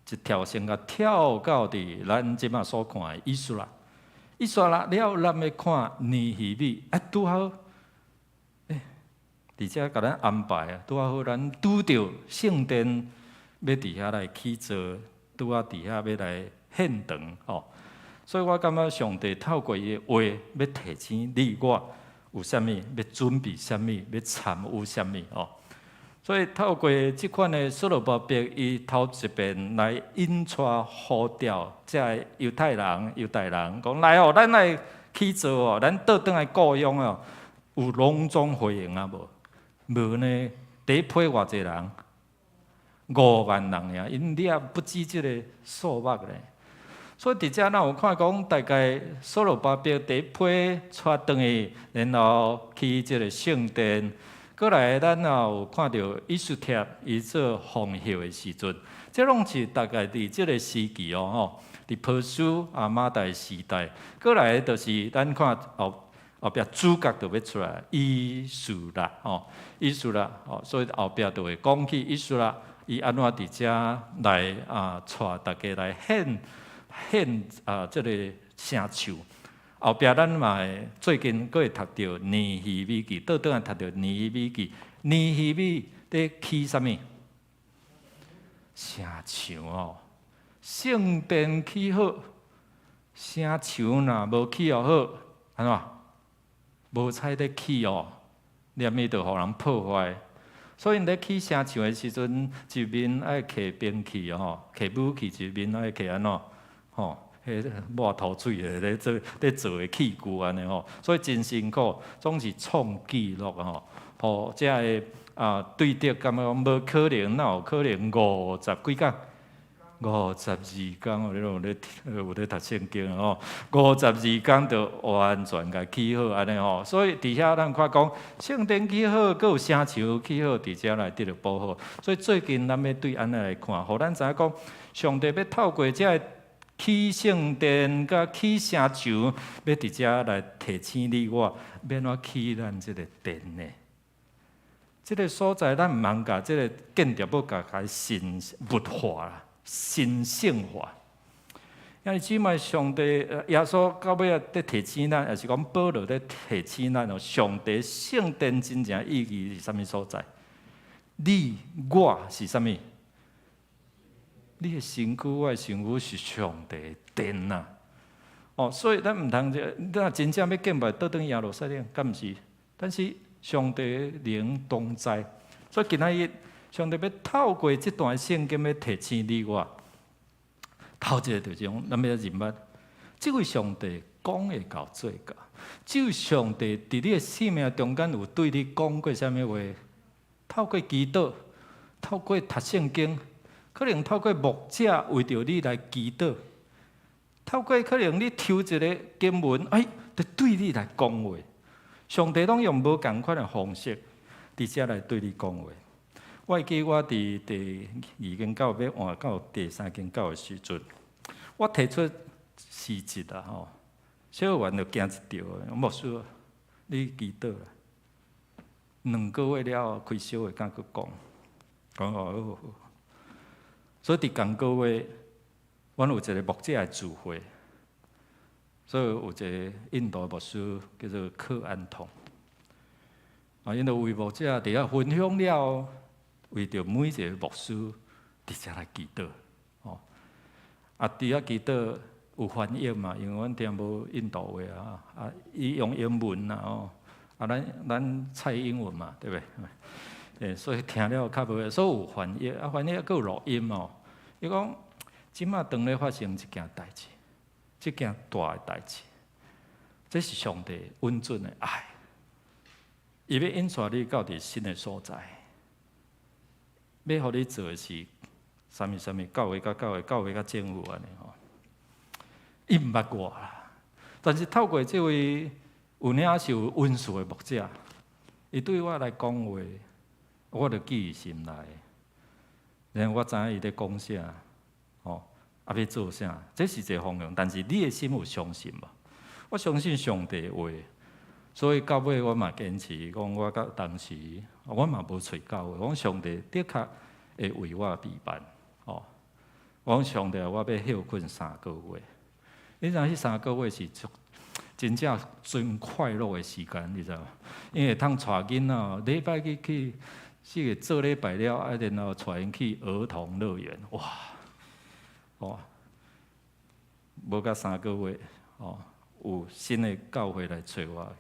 一條線共跳到佇咱這擺所看的以斯拉，以斯拉了，咱欲看尼希米啊，拄好，欸，佇遮共咱安排啊，拄好咱拄著聖殿欲佇遐來起造，拄仔佇遐欲來獻堂吼，所以我感覺上帝透過伊的話，欲提醒你我有啥物，欲準備啥物，欲參與啥物吼。所以透過這款的所羅巴伯，伊頭一遍來引帶呼召這个猶太人、猶大人，講來哦，咱來起造哦，咱倒轉來故鄉哦，有攏總回應啊無？無呢？第一批偌濟人？5萬人爾，𪜶掠不止這个數目咧。所以佇遮咱有看講，大概所羅巴伯第一批帶轉去，然後起這个聖殿。過來，咱也有看著以斯帖伊做皇后的時陣，這攏是大概佇這个時期哦吼，佇波斯啊瑪代時代。過來就是咱看後後壁主角就欲出來，以斯拉吼，以斯拉吼，所以後壁就會講起以斯拉，伊按怎佇遮來啊，帶大家來獻獻啊，這个聖樹。後壁咱嘛會最近閣會讀著尼希米記，倒轉來讀著尼希米記。尼希米佇起啥物？城牆哦，聖殿起好，城牆若無起予好，按怎？無彩咧起哦，連伊就予人破壞。所以𪜶咧起城牆的時陣，一面愛揢兵器吼，揢武器，一面愛揢按怎吼，彼抹塗水的咧做的器具按呢吼，所以真辛苦，總是創紀錄吼，予遮个啊對敵感覺講無可能，哪有可能五十幾工？52工，你攏有咧讀聖經吼，五十二工就完全共起好按呢吼，所以佇遐咱看講聖殿起好，閣有城牆起好，佇遮來得著保護。所以最近咱欲對按呢來看，予咱知影講，上帝欲透過這个起聖殿佮起城牆，欲佇遮來提醒你我，欲按怎起咱這个殿呢？這个所在，咱毋通共這个建築物共共神物化啦。神聖化，兄弟姊妹，上帝耶穌到尾仔佇提醒咱，抑是講保羅佇提醒咱哦，上帝聖殿真正意義是啥物所在？你我是啥物？你的身軀，我的身軀是上帝的殿啊！哦，所以咱毋通這，你若真正欲敬拜，倒轉耶路撒冷，敢毋是？但是上帝靈同在，所以今仔日，上帝欲透過這段聖經，欲提醒你我，頭一个就是講，咱欲認捌，這位上帝講會到做到，這位上帝佇你的生命中間有對你講過啥物話？透過祈禱，透過讀聖經，可能透過牧者為著你來祈禱，透過可能你抽一个經文，哎，就對你來講話。上帝攏用無仝款的方式，佇遮來對你講話。我會記我佇第二間教會欲換到第三間教會時陣，我提出辭職啊吼，小員就驚一跳，牧師，你祈禱啦。2個月了後開小會敢閣講，講哦好好。所以佇仝個月，阮有一个牧者的聚會，所以有一个印度牧師叫做柯安彤，啊，𪜶就為牧者佇遐分享了後，為著每一个牧師佇遮來祈禱，吼，啊，佇遐祈禱有翻譯嘛？因為阮聽無印度話啊，啊，伊用英文啦，吼，啊，咱菜英文嘛，對不對？所以聽了較無，所以有翻譯，啊，翻譯閣有錄音哦。伊講，這馬當咧發生一件代誌，這件大的代誌，這是上帝允准的愛，伊欲引帶你到佇新的所在。欲予你做的是啥物啥物，教會佮教會，教會佮政府按呢吼。伊毋捌我啦，但是透過這位有影是有恩賜的牧者，伊對我來講話，我就記佇心內。然後我知影伊咧講啥，吼，啊欲做啥，這是一个方向。但是你的心有相信無？我相信上帝的話，所以到尾我嘛堅持講，我佮當時我嘛無揣教會，我講上帝的確會為我備辦，吼。我講上帝，我欲歇睏三個月。你知影彼三個月是足真正真快樂的時間，你知無？因為會通帶囡仔，禮拜去四個做禮拜了，啊，然後帶𪜶去兒童樂園，哇！哦，無甲三個月，哦，有新的教會來揣我，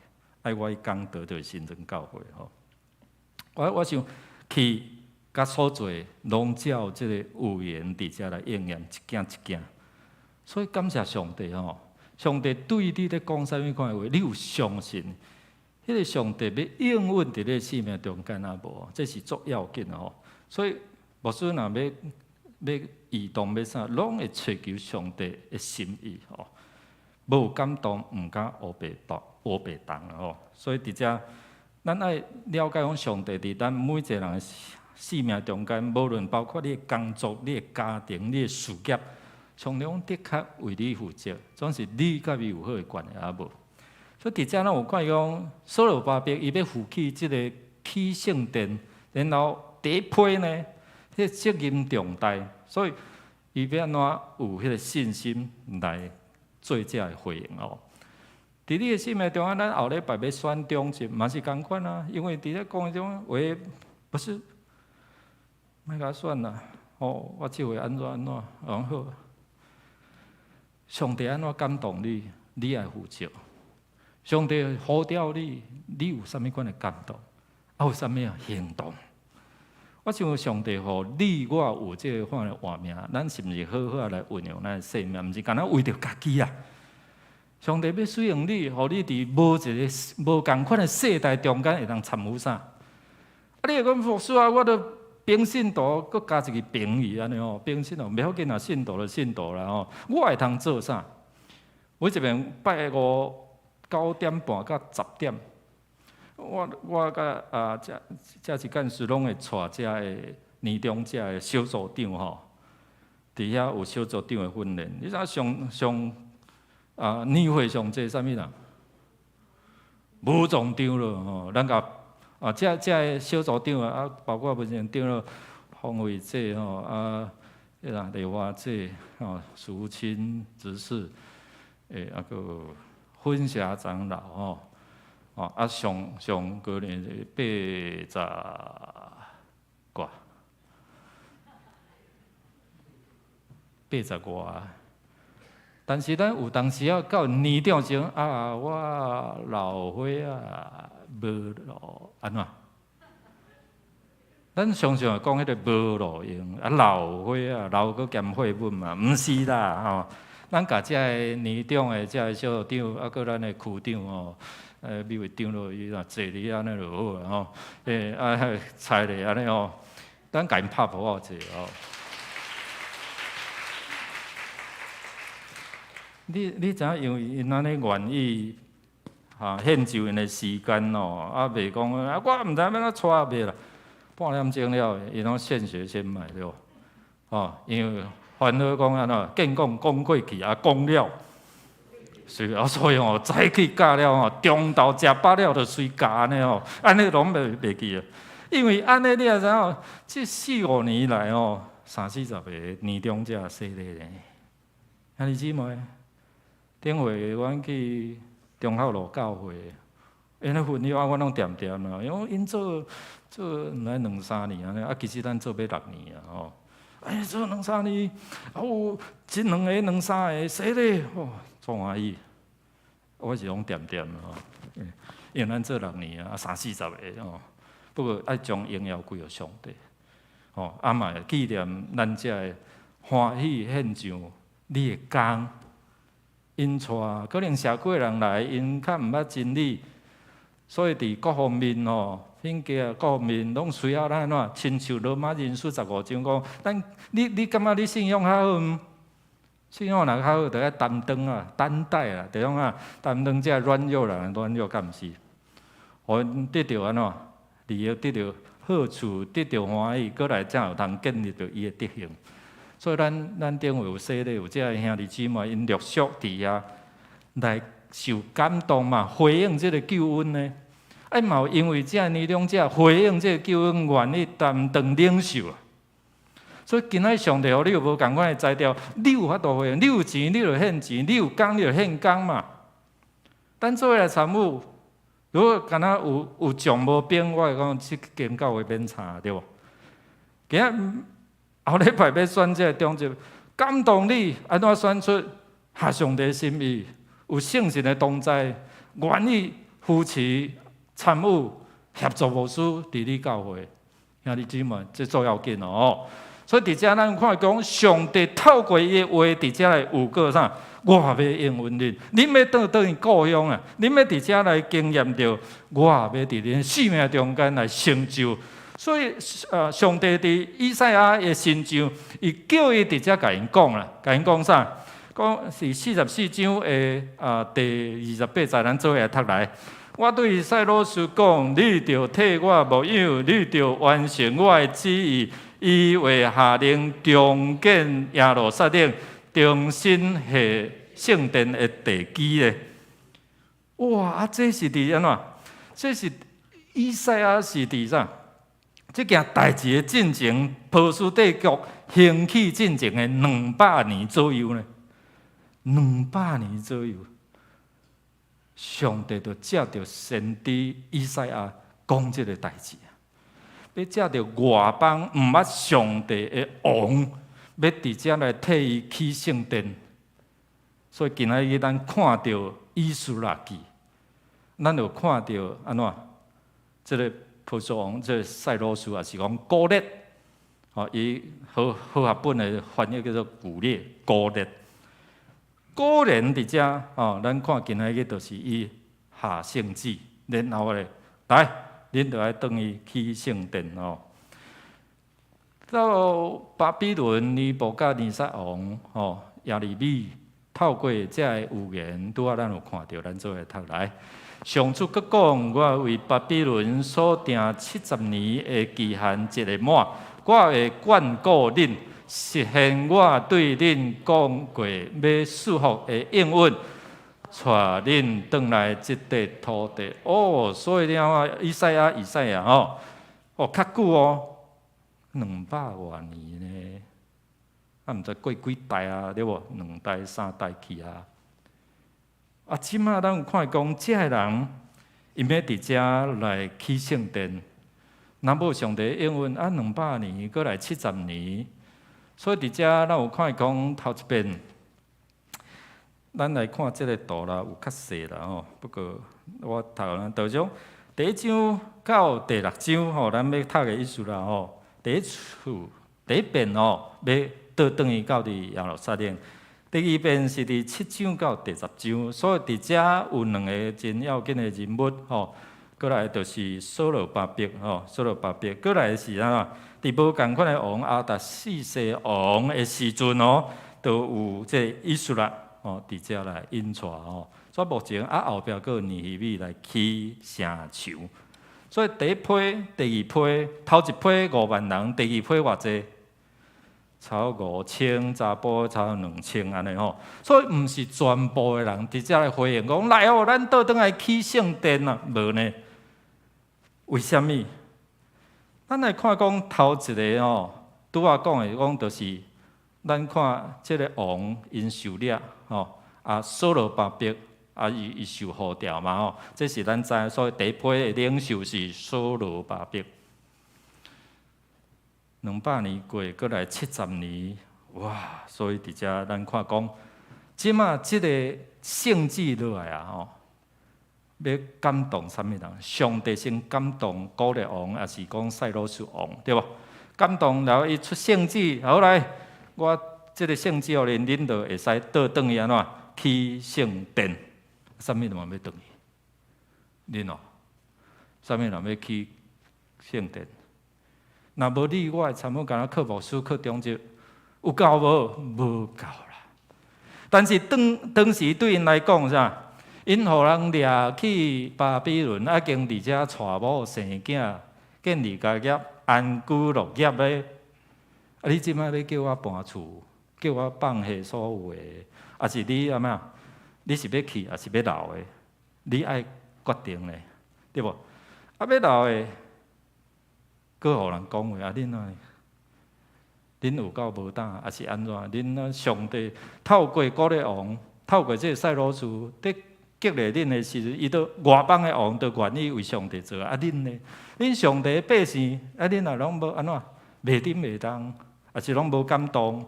愛我去講道就是新莊教會吼。我想去佮所做，攏照這個預言佇遮來應驗一件一件。所以感謝上帝吼，上帝對你咧講啥物款的話，你有相信？彼个上帝欲應允佇你生命中間啊無？這是足要緊的吼。所以牧師若欲移動欲啥，攏會揣求上帝的心意吼。無感動，毋敢烏白動烏白動吼。所以佇遮，咱愛了解講上帝佇咱每一个人的生命中間，無論包括你的工作、你的家庭、你的事業，上帝攏的確為你負責，總是你佮伊有好的關係啊無？所以佇遮咱有看講，所羅巴伯伊欲負起這个起聖殿，然後第一批呢，彼个責任重大，所以伊欲按怎有彼个信心來做這个回應哦。佇你的生命中間，咱後禮拜欲選長執嘛是仝款啊，因為佇咧講彼種話，不是，莫共選啦，哦，我這回按怎按怎，講好。上帝按怎感動你，你愛負責。上帝呼召你，你有啥物款的感動？啊，有啥物行動？我想上帝予你我有這個款的活命，咱是毋是好好來運用咱的生命？毋是干焦為著家己啊！上帝欲使用你，予你佇無一个無仝款的世代中間會當參與啥？啊，你會講牧師啊，我都平信徒，閣加一個平去按呢吼，平信徒袂要緊啊，信徒就信徒啦吼，我會通做啥？我這邊拜五9點半到10點，我佮啊，遮遮一幹事攏會帶遮的年長者的小組長吼，佇遐有小組長的訓練。你知影上上啊年歲上濟啥物人？無總長咯吼，咱共啊遮遮的小組長啊，包括文成長咯，方慧姐吼啊，彼個麗華姐吼，淑清執事，啊閣婚霞長老吼。哦，啊上上高年是80外，80外。但是咱有當時仔到年長時啊，我老歲仔無路按怎？咱常常會講彼个無路用，啊老歲仔老閣兼歲本嘛，毋是啦吼。咱共遮个年長的遮个小組長，啊閣咱的區長吼。美惠長老伊若坐佇按呢就好啊吼，啊，猜咧按呢吼，咱共𪜶拍噗仔者吼。你知影，因為𪜶按呢願意哈獻上𪜶的時間哦，啊袂講啊，我毋知欲按怎帶袂啦，半點鐘了，𪜶攏現學現賣對無？吼，因為煩惱講按怎，見講講過去啊，講了。是啊，所以吼，早起教了吼，中晝食飽了就隨教按呢吼，按呢攏袂記啊。因為按呢你也知影，這四五年來吼，三四十个年長者洗禮咧，兄弟姊妹，頂回阮去忠孝路教會，𪜶咧分享啊，阮攏恬恬啦，因為𪜶做做毋知兩三年按呢，啊，其實咱做欲六年啊吼。哎，做兩三年，啊有一兩个、兩三个洗禮，哇，足歡喜。我是攏恬恬吼，因為咱做六年啊，三四十个吼。不過愛將榮耀歸予上帝，吼，啊嘛會紀念咱遮的歡喜獻上你的工，𪜶帶可能社區的人來，𪜶較毋捌真理，所以佇各方面吼，品格啊，各方面攏需要咱按怎？親像羅馬人書15章講，咱你感覺你信仰較好毋？信仰若較好，就愛擔當啊，擔待啊，就講啊，擔當這軟弱人軟弱，敢毋是？予𪜶得著按怎？利益得著好處，得著歡喜，閣來才有通建立著伊的德行。所以咱咱頂位有洗禮，有這个兄弟姊妹，𪜶陸續佇遐來受感動嘛，回應這个救恩呢。啊嘛有因為這个年長者回應這个救恩，願意擔當領袖。所以今仔上帝予你有無仝款的才調，你有法度回應，你有錢你就獻錢，你有工你就獻工嘛。咱做伙來參與，如果敢若有將無兵，我會講這間教會免參對無？今仔後禮拜欲選這個長執，感動你按怎選出合上帝心意，有聖神的同在，願意扶持、參與、協助牧師治理教會，兄弟姊妹，這足要緊哦。所以佇遮咱看講，上帝透過伊的話佇遮來預告啥？我欲應允恁，恁欲倒轉去故鄉啊！恁欲佇遮來經驗著，我欲佇恁生命中間來成就。所以，上帝佇以賽亞的身上，伊叫伊佇遮共𪜶講啦，共𪜶講啥？講是44章的第28節，咱做伙來讀來。我對賽羅斯講：你著替我牧養，你著完成我的旨意。伊會下令重建耶路撒冷，重新下聖殿的地基咧。哇！啊，這是佇按怎？這是以賽亞是佇啥？這件代誌的進程，波斯帝國興起進前的200年左右呢？200年左右，上帝就藉著先知以賽亞講這个代誌。欲藉著外邦毋捌上帝的王，欲佇遮來替伊起聖殿。所以今仔日咱看著以斯拉記，咱有看著按怎？這个波斯王，這个賽羅斯，也是講古列，吼，伊和合本的翻譯叫做古列，古列。果然佇遮，吼，咱看今仔日就是伊下聖旨，然後咧，來，恁著愛轉去起聖殿吼。到巴比倫尼布甲尼撒王，吼，耶利米透過這个預言，拄仔咱有看著，咱做伙讀來。上主閣講，我為巴比倫所定70年的期限一下滿，我會眷顧恁，實現我對恁講過欲賜福的應允，帶恁轉來這塊土地。哦，所以你看，以賽亞、以賽亞吼，哦，較久哦，200外年呢，啊，毋知過幾代啊，對無？兩代、三代去啊。啊，這馬咱有看講，這个人𪜶欲佇遮來起聖殿，若無上帝應允啊，200年閣來七十年，所以佇遮咱有看講頭一遍，咱來看這个圖啦，有較細啦吼。不過我讀咱頭種第一章到第六章吼，咱欲讀的意思啦吼。第一次第一遍吼，欲倒轉去到佇耶路撒冷。第二遍是佇七章到第10章，所以佇遮有兩个真要緊的人物吼。過來就是所羅巴伯吼，所羅巴伯。過來是按怎？佇無仝款的王亞達四世王的時陣哦，就有這个以斯拉吼，佇遮來引帶吼。所以目前啊後壁閣有尼希米來起城牆。所以第一批、第二批，頭一批5萬人，第二批偌濟？差不多5000查埔，差不多2000按呢吼。所以毋是全部的人佇遮來回應講來哦，咱倒轉來起聖殿啊，無呢？為啥物？咱來看講頭一个吼，拄仔講的講就是咱看這个王𪜶受掠吼，啊所羅巴伯啊伊伊受呼召嘛吼，這是咱知，所以第一批的領袖是所羅巴伯。200年過，閣來七十年，哇！所以佇遮咱看講，這馬這个聖旨落來啊吼，欲感動啥物人？上帝先感動古列王，抑是講賽羅斯王，對無？感動然後伊出聖旨，好來，我這个聖旨予恁，恁就會使倒轉去按怎起聖殿？啥物人欲轉去？恁哦，啥物人欲起聖殿？若無你，我的差不多敢若靠牧師、靠長執，有夠無？無夠啦。但是當當時對𪜶來講啥？𪜶予人掠去巴比倫，已經佇遮娶某生囝、建立家業、安居樂業咧。啊！你這擺欲叫我搬厝，叫我放下所有的，抑是你按怎？你是欲去，抑是欲留的？你愛決定咧，對無？啊，欲留的，閣予人講話啊！恁啊，恁有夠無膽，抑是按怎？恁啊，上帝透過古列王，透過這个賽羅斯，佇激勵恁的時陣，伊都外邦的王都願意為上帝做。啊，恁呢？恁上帝的百姓，啊，恁也攏無按怎？袂振袂動，抑是攏無感動？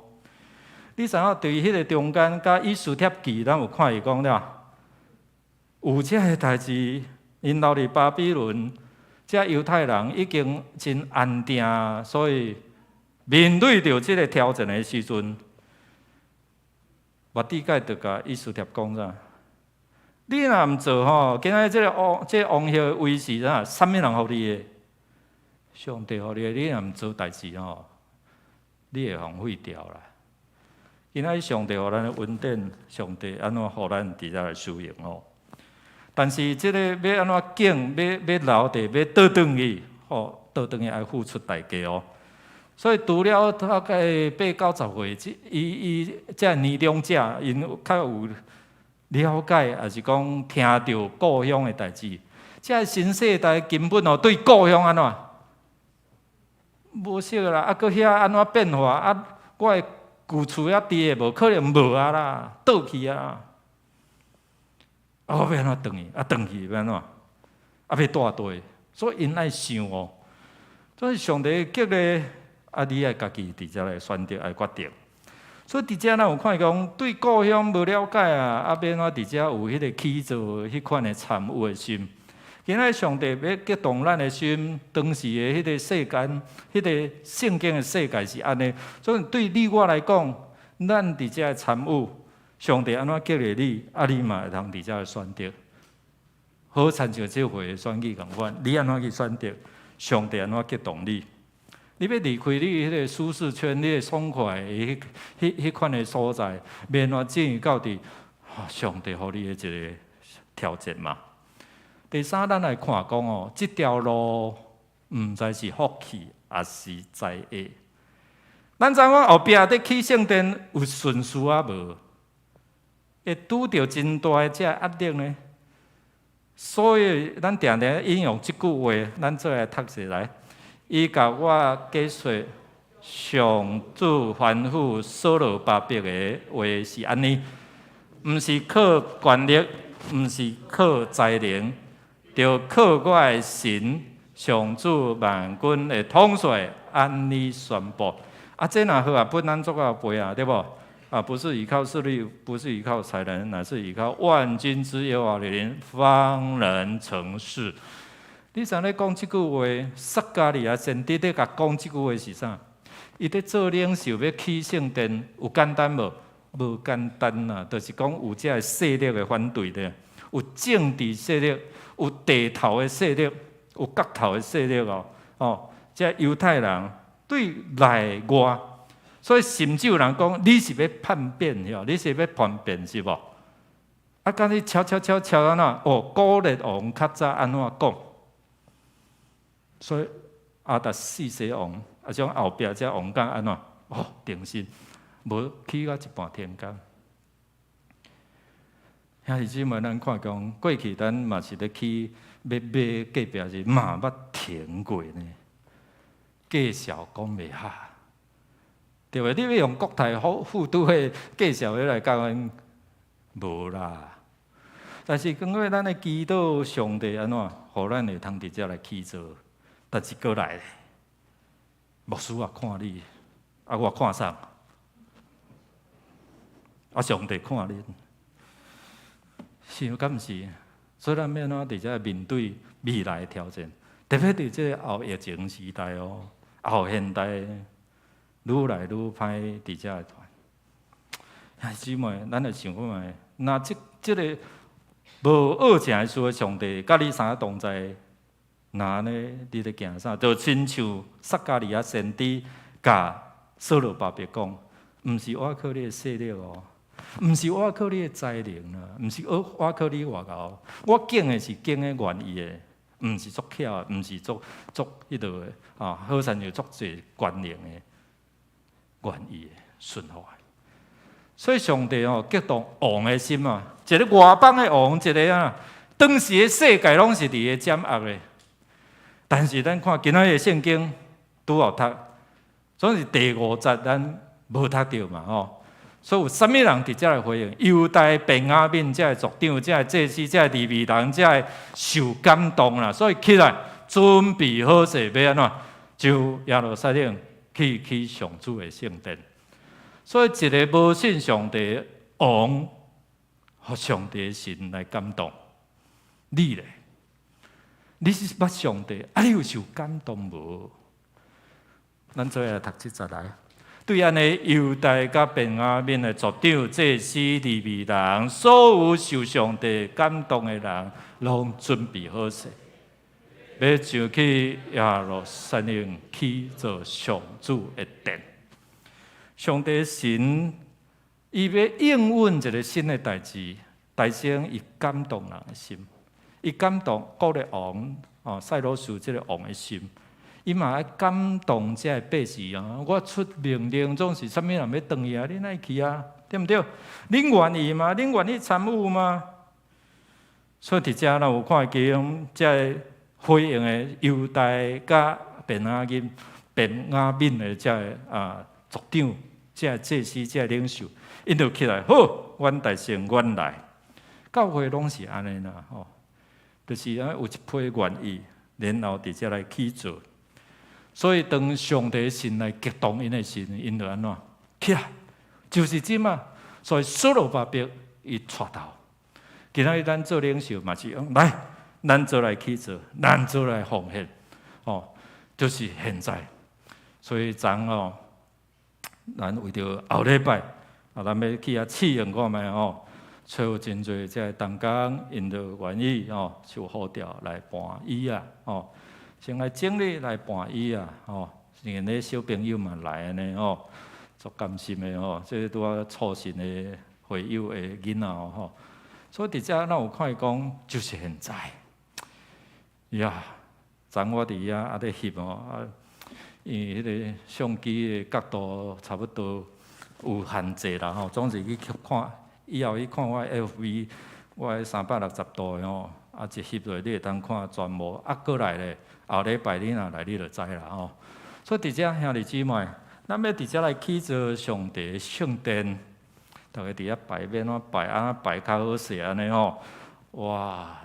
你知影佇彼个中間，佮以斯帖記，咱有看伊講了，有這个代誌，𪜶留佇巴比倫。這猶太人已經真安定，所以面對著這个挑戰的時陣，末底改就共以斯帖講啥？你若毋做吼，今仔日這个王，這个王后的位是啥？啥物人予你的？上帝予你的，你若毋做代誌吼，你會予廢掉啦。今仔日上帝予咱的恩典，上帝按怎予咱佇遮來使用吼？但是這个欲按怎揀，欲留佇，欲倒轉去，吼，倒轉去愛付出代價哦。所以除了大概八九十歲，這伊伊這年長者，𪜶較有了解，抑是講聽著故鄉的代誌。這新世代根本哦對故鄉按怎無熟啦，啊，閣遐按怎變化啊？我的舊厝猶佇的無？可能無啊啦，倒去啊。啊，我欲按怎轉去？啊，轉去欲按怎？啊，欲蹛佗？所以𪜶愛想哦，所以上帝激勵啊，你愛家己佇遮來選擇，愛決定。所以佇遮咱有看講，對故鄉無了解啊，啊，欲按怎佇遮有彼個起做彼款的參與的心。今仔上帝欲激動咱的心，當時的彼個世間，彼個聖經的世界是按呢。所以對你我來講，咱佇遮的參與，上帝按怎激勵你，啊，你嘛會通佇遮來選擇。好親像這回的選舉仝款，你按怎去選擇？上帝按怎激動你？你欲離開你彼個舒適圈，你的爽快的彼款的所在，欲按怎進入到佇上帝予你的一個挑戰嘛？第三，咱來看講哦，這條路毋知是福氣抑是災厄。咱知影後壁佇起聖殿有順序啊無？會拄著真大的這壓力呢？所以咱定定引用這句話，咱做來讀一來。伊共我解說，上主吩咐所羅巴伯的話是按呢，毋是靠權力，毋是靠才能，著靠我的神，上主萬軍的統帥按呢宣布。啊，這若好啊，分咱足夠背啊，對無？啊，不是依靠勢力，不是依靠才能，乃是依靠萬軍之耶和華的靈，方能成事。你知咧講這句話，撒迦利亞先知咧共講這句話是啥？伊咧做領袖欲起聖殿，有簡單無？無簡單啊！就是講有這个勢力的反對的，有政治勢力，有地頭的勢力，有角頭的勢力哦。哦，這猶太人對內外，所以甚至有人講你是欲叛變喲，你是欲叛變是無？啊，敢你敲敲敲敲按怎？哦，古列王較早按怎講？所以亞達薛西王，啊，種後壁這王講按怎？哦，定心，無起到一半停工。兄弟姊妹，咱看講過去，咱嘛是咧去欲買隔壁時，嘛捌停過呢。介紹講袂下，對袂？你欲用國泰富都的介紹來共阮無啦。但是經過咱的祈禱，上帝按怎，予咱會通佇遮來起做。但是閣來，牧師也看你，啊我看啥？啊上帝看恁，是敢毋是？所以咱欲按怎佇遮面對未來的挑戰，特別佇這個後疫情時代哦，後現代愈來愈歹佇遮來傳。兄弟姊妹，咱來想看覓，若這個無惡成事的上帝，佮你三個同在，若按呢，你咧驚啥？就親像撒迦利亞先知共所羅巴伯講，毋是我靠你的勢力哦，毋是我靠你的才能啊，毋是我靠你偌𠢕，我敬的是敬的願意的，毋是足巧，毋是足足彼落的啊，好親像足濟權能的願意的順服的。所以上帝哦，激動王的心啊，一個外邦的王，一個啊，當時的世界攏是佇伊掌握的。但是咱看今仔日的聖經拄好讀，總是第五節咱無讀著嘛吼。所以有啥物人佇遮來回應？猶大、便雅憫這个族長、這个祭司、這个利未人，這个受感動啦，所以起來準備好勢，欲按怎？就耶路撒冷去起上主的聖殿。所以一个無信上帝的王，予上帝的神來感動你咧。你是捌上帝，啊！你有受感動無？咱做伙來讀這節來。對按呢，猶大佮便雅憫的族長、祭司、利未人，所有受上帝感動的人，攏準備好勢，欲上去耶路撒冷起做上主的殿。上帝神，伊欲應允一个新的代誌，大先伊感動人的心。伊感動古列王哦，賽羅斯這个王的心，伊嘛愛感動這个百姓啊！我出命令，總是啥物人欲轉去啊？恁愛去啊？對毋對？恁願意嗎？恁願意參與嗎？所以佇遮咱有看見這个回應的猶大佮便雅憫的這个啊族長、這个祭司、這个領袖，𪜶就起來，好，阮大聖，阮來。教會攏是按呢啦，吼。就是啊，有一批願意，然後佇遮來起做。所以當上帝神來激動𪜶的時，𪜶就按怎起來，就是這馬。所以所羅巴伯伊帶頭，今仔日咱做領袖嘛是講來，咱做來去做，咱做來奉獻，哦，就是現在。所以昨哦，咱為著後禮拜啊，咱欲去遐試用看覓吼，揣有真濟這个同工，𪜶就願意吼，受呼召來搬椅仔吼，先來整理來搬椅仔吼，連咧小朋友嘛來按呢吼，足甘心的吼，這拄仔促成的會友的囡仔吼，所以佇遮咱有看伊講，就是現在，呀，昨我佇遐啊咧翕吼，啊，因為彼个相機的角度差不多有限制啦吼，總是去看，以後去看我 FB，我的360度的吼，啊一翕落你會當看全部，啊閣來咧，後禮拜你若來你就知啦吼。所以佇遮兄弟姊妹，咱欲佇遮來起造上帝的聖殿，逐家佇遐擺欲按怎擺，按怎擺較好勢按呢吼，哇！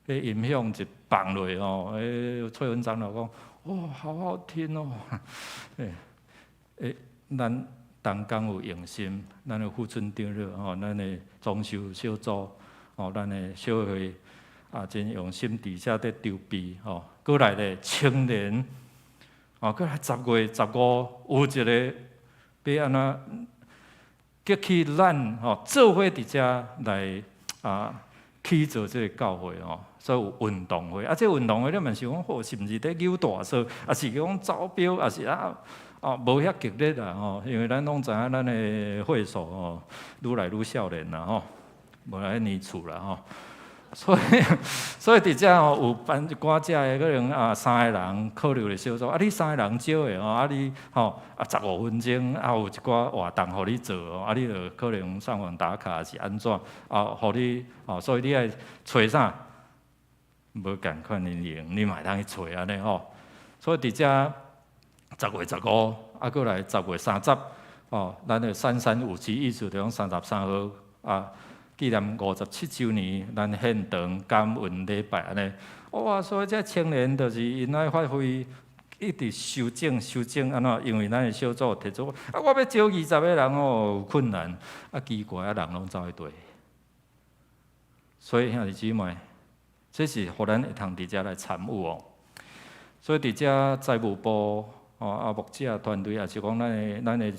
彼音響一放落吼，彼翠芬長老講，哇，好好聽哦！欸欸，咱同工有用心，咱的副村長了吼，咱的裝修小組，吼，咱的小會啊，真用心佇遮佇籌備吼。閣來咧青年，哦，閣來10月15有一个欲按怎激起咱吼做伙佇遮來啊起造這个教會吼，所以有運動會啊，這個運動會你嘛想講，好是毋是佇扭大索，抑是講走標，抑是啊啊無遐激烈啦吼，因為咱攏知影咱的會所吼，愈來愈少年啦吼，無來年厝啦吼。所以佇遮吼有辦一寡遮的可能啊三個人考慮的小組，啊你三個人招的吼，啊你吼啊15分鐘啊有一寡活動予你做哦，啊你就可能上網打卡是按怎啊，予你哦，所以你愛揣啥？無仝款的用，你嘛會當去揣按呢吼。所以佇遮10月15，啊閣來10月30，哦，咱的3357意思就講33號啊。紀念57週年，咱獻堂感恩禮拜按呢，哇！所以這青年就是𪜶愛發揮，一直修正修正按怎？因為咱的小組提出，啊，我欲招20個人哦，有困難，啊，奇怪啊，人攏走去綴。所以兄弟姊妹，這是予咱會通佇遮來參與哦。所以佇遮財務部哦，啊牧者團隊，也是講咱的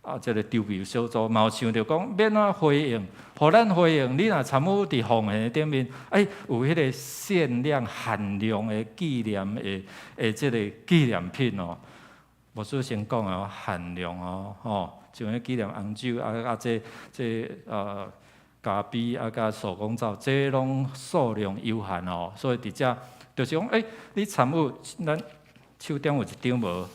啊，這个籌備小組嘛有想著講，欲按怎回應，予咱回應。你若參與佇奉獻頂面，欸，有彼个限量限量的紀念的這个紀念品哦。牧師先講哦，限量哦，吼，像彼紀念紅酒啊啊，這咖啡啊，佮手工皂，這攏數量有限哦。所以佇遮就是講，欸，你參與，咱手頂有一張無？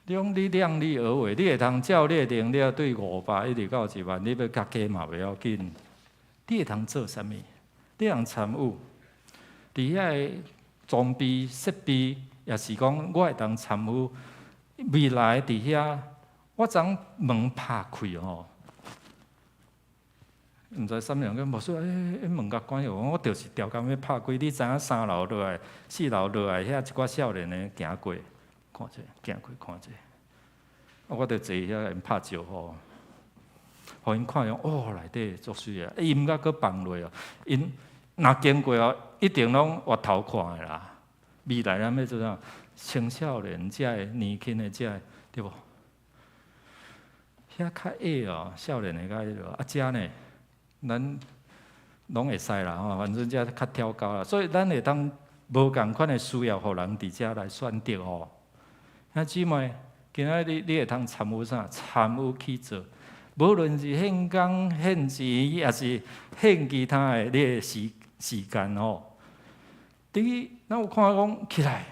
你講你量力而為，你會通照你的能力對500一直到1萬，你欲較低嘛袂要緊。你會通做啥物？你通參與，佇遐个裝備設備，也是講我會當參與。未來佇遐，我昨門拍開吼，毋知啥物人講，牧師，欸，門共關著，我就是刁工欲拍開。你知影三樓落來、四樓落來，遐一寡少年的行過。看者，行過看者，啊！我就坐遐𪜶拍招呼，予𪜶看著哦，內底足媠啊！伊毋敢閣放落哦，𪜶若經過哦，一定攏回頭看的啦。未來咱欲做啥？青少年遮的年輕的遮的，對無？遐較矮哦，少年的較彼落啊，遮呢，咱攏會使啦吼，反正遮較挑高啦，所以咱會當無仝款的需要，予人佇遮來選擇吼。兄姊妹，今仔日你會通參與啥？參與去做，無論是獻工、獻錢，抑是獻其他的，你的時間吼。佇咱有看講起來，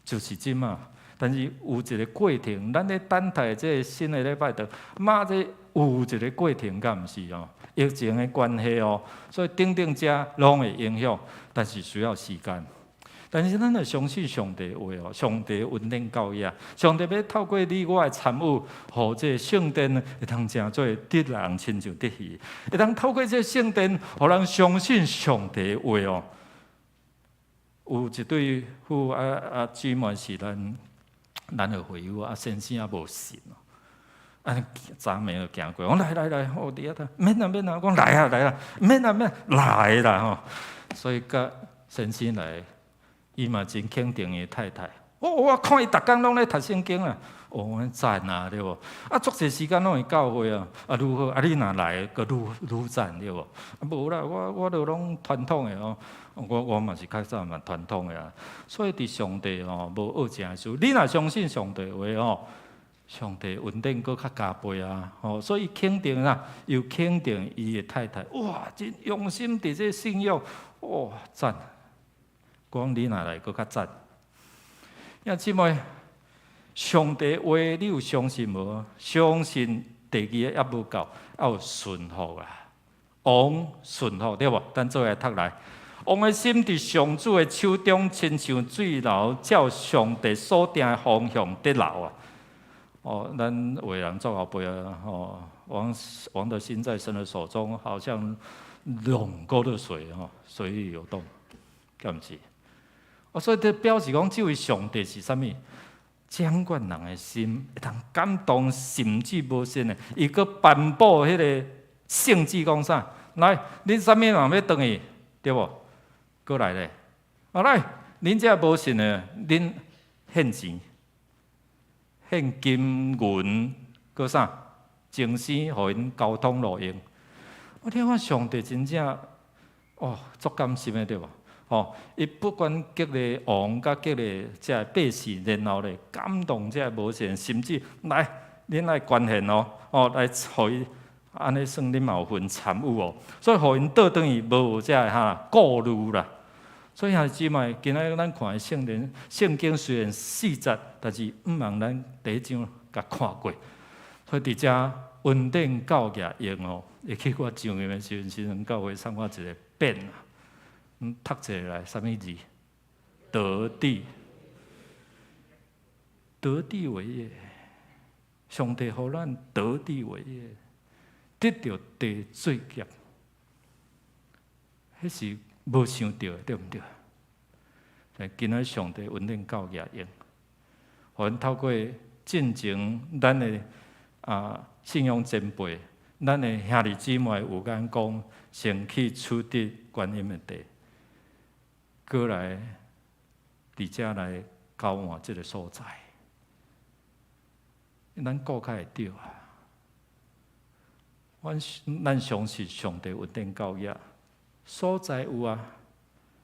就是這馬，但是有一个過程，咱咧等待這个新的禮拜堂，嘛這有一个過程，敢毋是哦？疫情的關係哦，所以等等遮攏會影響，但是需要時間。但是咱著相信上帝話哦，上帝恩典夠額，上帝欲透過你我的參與，予這个聖殿會通成做得人親像得魚，會當透過這个聖殿，予人相信上帝話哦。有一對夫啊啊姊妹是咱的會友啊，先生也無信哦。啊，昨暝就行過，我來來來，哦，佇遐免啦免啦，我講來啊來啊，免啦免，來啦吼。所以佮先生來，伊嘛真肯定伊太太。哦，我看伊逐工攏咧讀聖經啊，哦，我讚啊，對無？啊，足濟時間攏會教會啊，啊，愈好，啊，你若來，閣愈愈讚，對無？啊，無啦，我都攏傳統的哦，我嘛是較早嘛傳統的啊。所以佇上帝吼無惡正事，你若相信上帝話吼，上帝恩典閣較加倍啊！吼，所以肯定啊，又肯定伊的太太，哇，真用心佇這信仰，哇，讚！講你若來閣較讚。兄姊妹，上帝話你有相信無？相信第二個猶無夠，愛有順服啊！王順服對無？咱做伙來讀來。王的心佇上主的手中，親像水流，照上帝所定的方向佇流啊！哦，咱有的人做後輩啊，吼，王的心在神的手中，好像壟溝的水，吼，隨意流動，敢毋是？哦，所以這表示講，這位上帝是啥物？掌管人的心，會當感動甚至無信的，伊閣頒布彼个聖旨，講啥？來，恁啥物人欲轉去，對無？閣來咧，啊來，恁這無信的，恁獻錢、獻金銀，閣啥？精神，予𪜶交通路用。我聽看上帝真正，哦，足甘心的對無？吼，伊不管激勵王，佮激勵這個百姓，然後咧感動這個無信，甚至來，恁愛捐獻哦，哦，來予伊按呢算恁嘛有份參與哦，所以予𪜶倒轉去無有這個哈顧慮啦。所以兄弟姊妹，今仔咱看的聖經，聖經雖然四節，但是毋茫咱第一章共看過。所以佇遮恩典教業用哦，會記我上任的時陣，新莊教會送我一个匾啊，讀一下來，啥物字？得地，得地為業。上帝予咱得地為業，得著地做業，彼是無想著的，對毋對？但今仔上帝恩典教業用，予阮透過進前咱的信仰前輩，咱的兄弟姊妹有眼光，先去取得觀音的地，閣來佇遮來交換這个所在，咱顧較會著啊！咱相信上帝恩典教業所在有啊，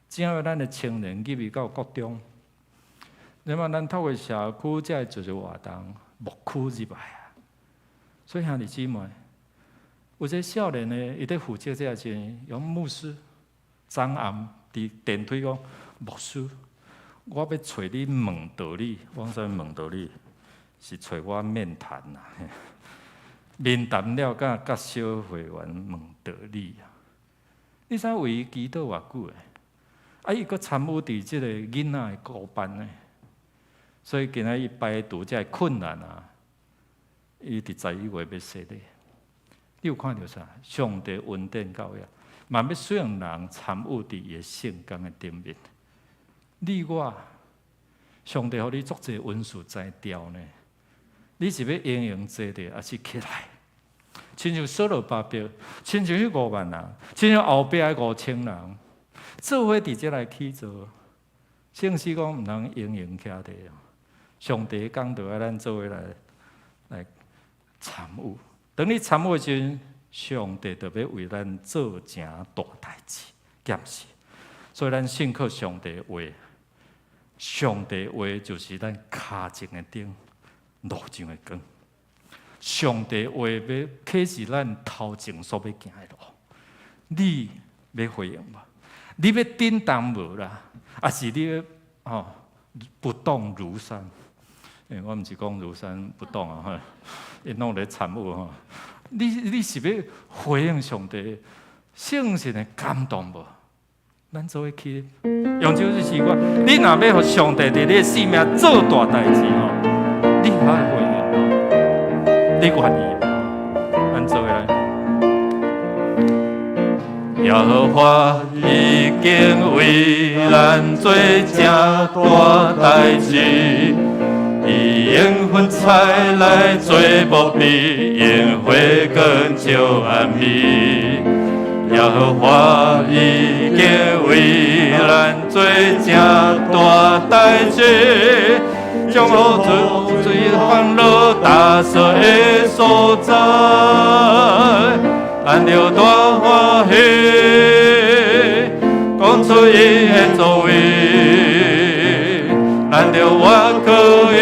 只要咱的青年入去到國中，那麼咱透過社區才會做做活動，牧區入來啊。所以兄弟姊妹，有一个少年的，伊佇負責這个時，講牧師昨暗佇電梯講，牧師，我欲揣你問道理，我講啥物問道理？是揣我面談啊，面談了，佮佮小會員問道理啊。你知為伊祈禱偌久的？啊，伊閣參與佇這个囡仔的顧班呢，所以今仔伊排除這个困難啊，伊佇11月欲洗禮。你有看著啥？上帝恩典教育，嘛欲使用人參與佇伊的聖工的頂面。你我，上帝予你足濟恩賜才調呢？你是欲閒閒坐著，抑是起來？親像所羅巴伯，親像彼5萬人，親像後壁的5000人，做伙佇遮來起做。聖詩講毋通閒閒徛佇，上帝講著愛咱做伙來來參與。當你參與的時陣，上帝就欲為咱做成大代誌，敢是？所以咱信靠上帝話，上帝話就是咱跤前的燈，路上的光。上帝話欲啟示咱頭前所欲行的路，你欲回應無？你欲振動無啦？抑是你欲吼不動如山？欸，我毋是講如山不動啊，吼，𪜶攏咧參與吼。你是欲回應上帝聖神的感動無？咱做伙去用這首詩歌，你若欲予上帝佇你的生命做大代誌吼，你愛回應，你願意無？咱做伙來。耶和華已經為咱做這大代誌，伊用粉彩來做墓碑，用火光照暗暝。耶和華已經為咱做正大代誌，將予最歡樂大赦的所在，咱著大歡喜，講出伊的作為，咱著活可以，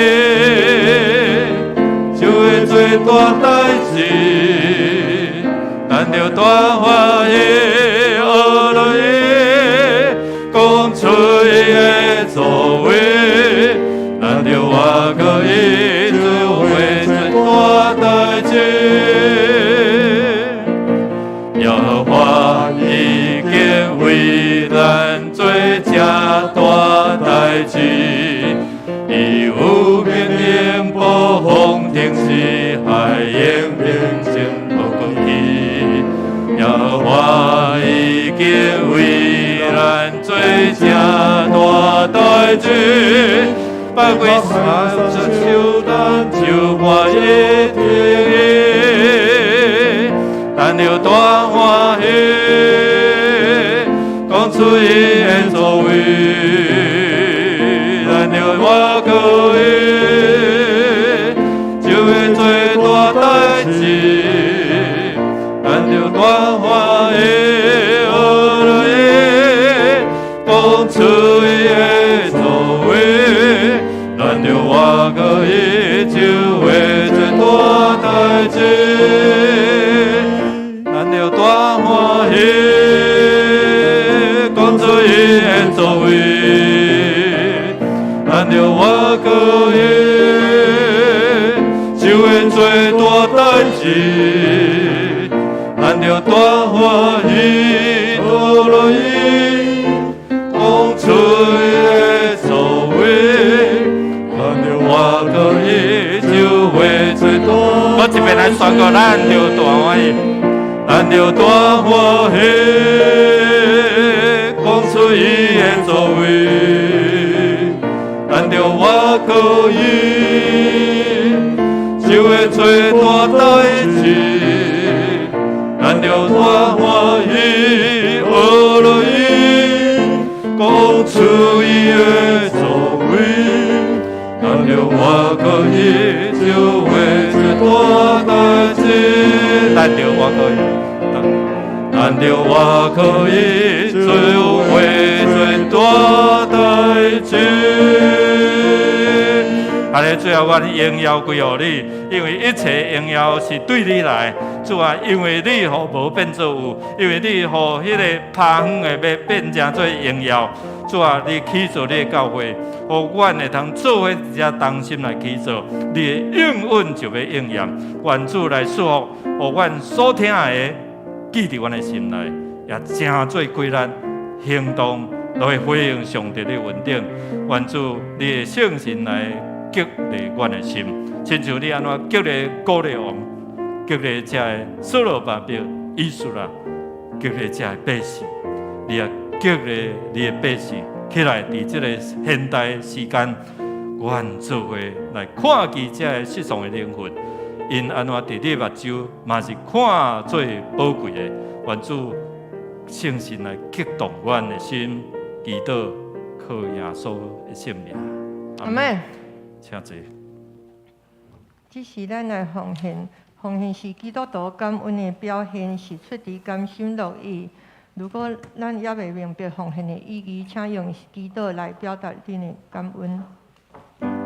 就會做大代誌，咱著大歡喜，學來講出伊的作為，咱著活可以，就會做大代誌。耶和華已經為咱做這大代誌，伊有命令暴風停止，海湧平靜無過去。耶和華已經為咱做這大代誌，百鬼三十手咱就歡喜聽，咱著大歡喜，講出伊的作為，咱著活可以，就會做大代誌，咱著大歡喜，學來講出伊的作為，咱著活可以，就會做大代誌，咱著大歡喜，講出伊的作為，咱著活可以，就會做大代誌，咱著大歡喜，學來講出伊的作為，咱著活可以，就會做大。我這邊來宣告，咱著大歡喜，咱著大歡喜，講出伊的作為，咱著活可以，就會做大代誌，咱著大歡喜，學來講出伊的作為，咱著活可以，就會做大代誌，咱著活可以，咱著活可以，就會做大代誌。啊！咧，最後，阮榮耀歸予你，因為一切榮耀是對你來。主啊，因為你予無變做有，因為你予彼个拍遠的欲變成做榮耀。主啊，你起造你的教會，予阮會通做伙佇遮同心來起造，你的應允就欲應驗。願主來賜福，予阮所聽的記佇阮的心內，也成做規律行動，來回應上帝的恩典。願主你的聖神來激勵阮的心，親像你按怎激勵古列王，激勵遮的所羅巴伯、以斯拉，激勵遮的百姓，你也激勵你的百姓起來，佇這個現代時間，阮做伙來看見遮的失喪的靈魂，𪜶按怎佇你目睭嘛是看做寶貴的，願主聖神來激動阮的心，祈禱靠耶穌的聖名。阿們。請坐。這是咱來奉獻，奉獻是基督徒感恩的表現，是出自甘心樂意。如果咱猶未明白奉獻的意義，請用祈禱來表達恁的感恩。 Thank you.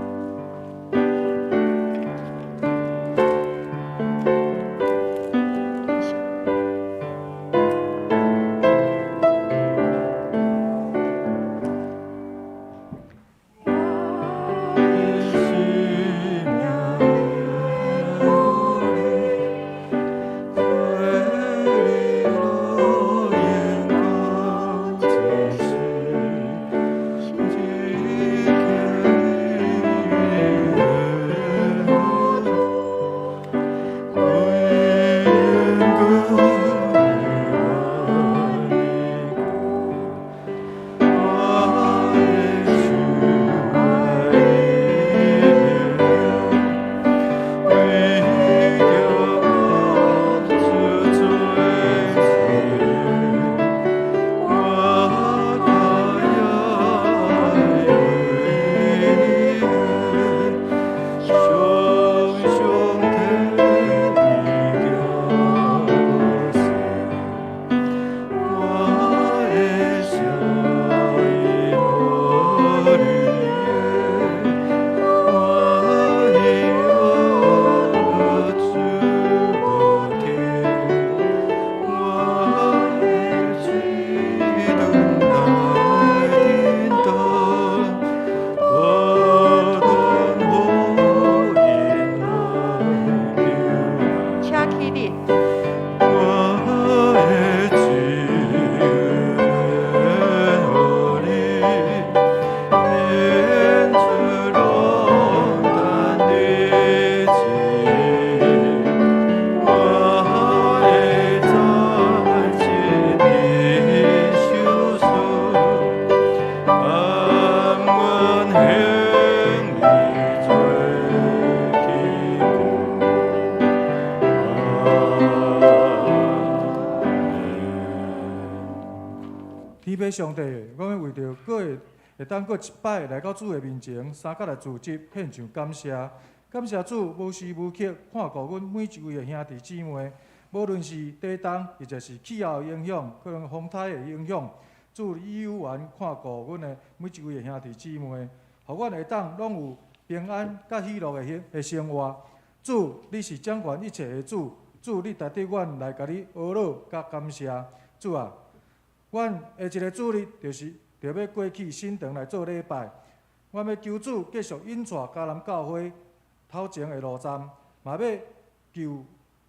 父上帝，阮欲為著閣會會當閣一擺來到主的面前，三角來聚集，獻上感謝。感謝主無時無刻看顧阮每一位的兄弟姊妹，無論是地動，抑或是氣候的影響，可能風颱的影響，主你有緣看顧阮的每一位的兄弟姊妹，予阮會當攏有平安佮喜樂的生活。主，你是掌管一切的主，主你值得阮來共你呵咾佮感謝。主啊，阮下一个主日就是著欲過去新堂來做禮拜，阮欲求主繼續引帶迦南教會頭前的路站，嘛欲求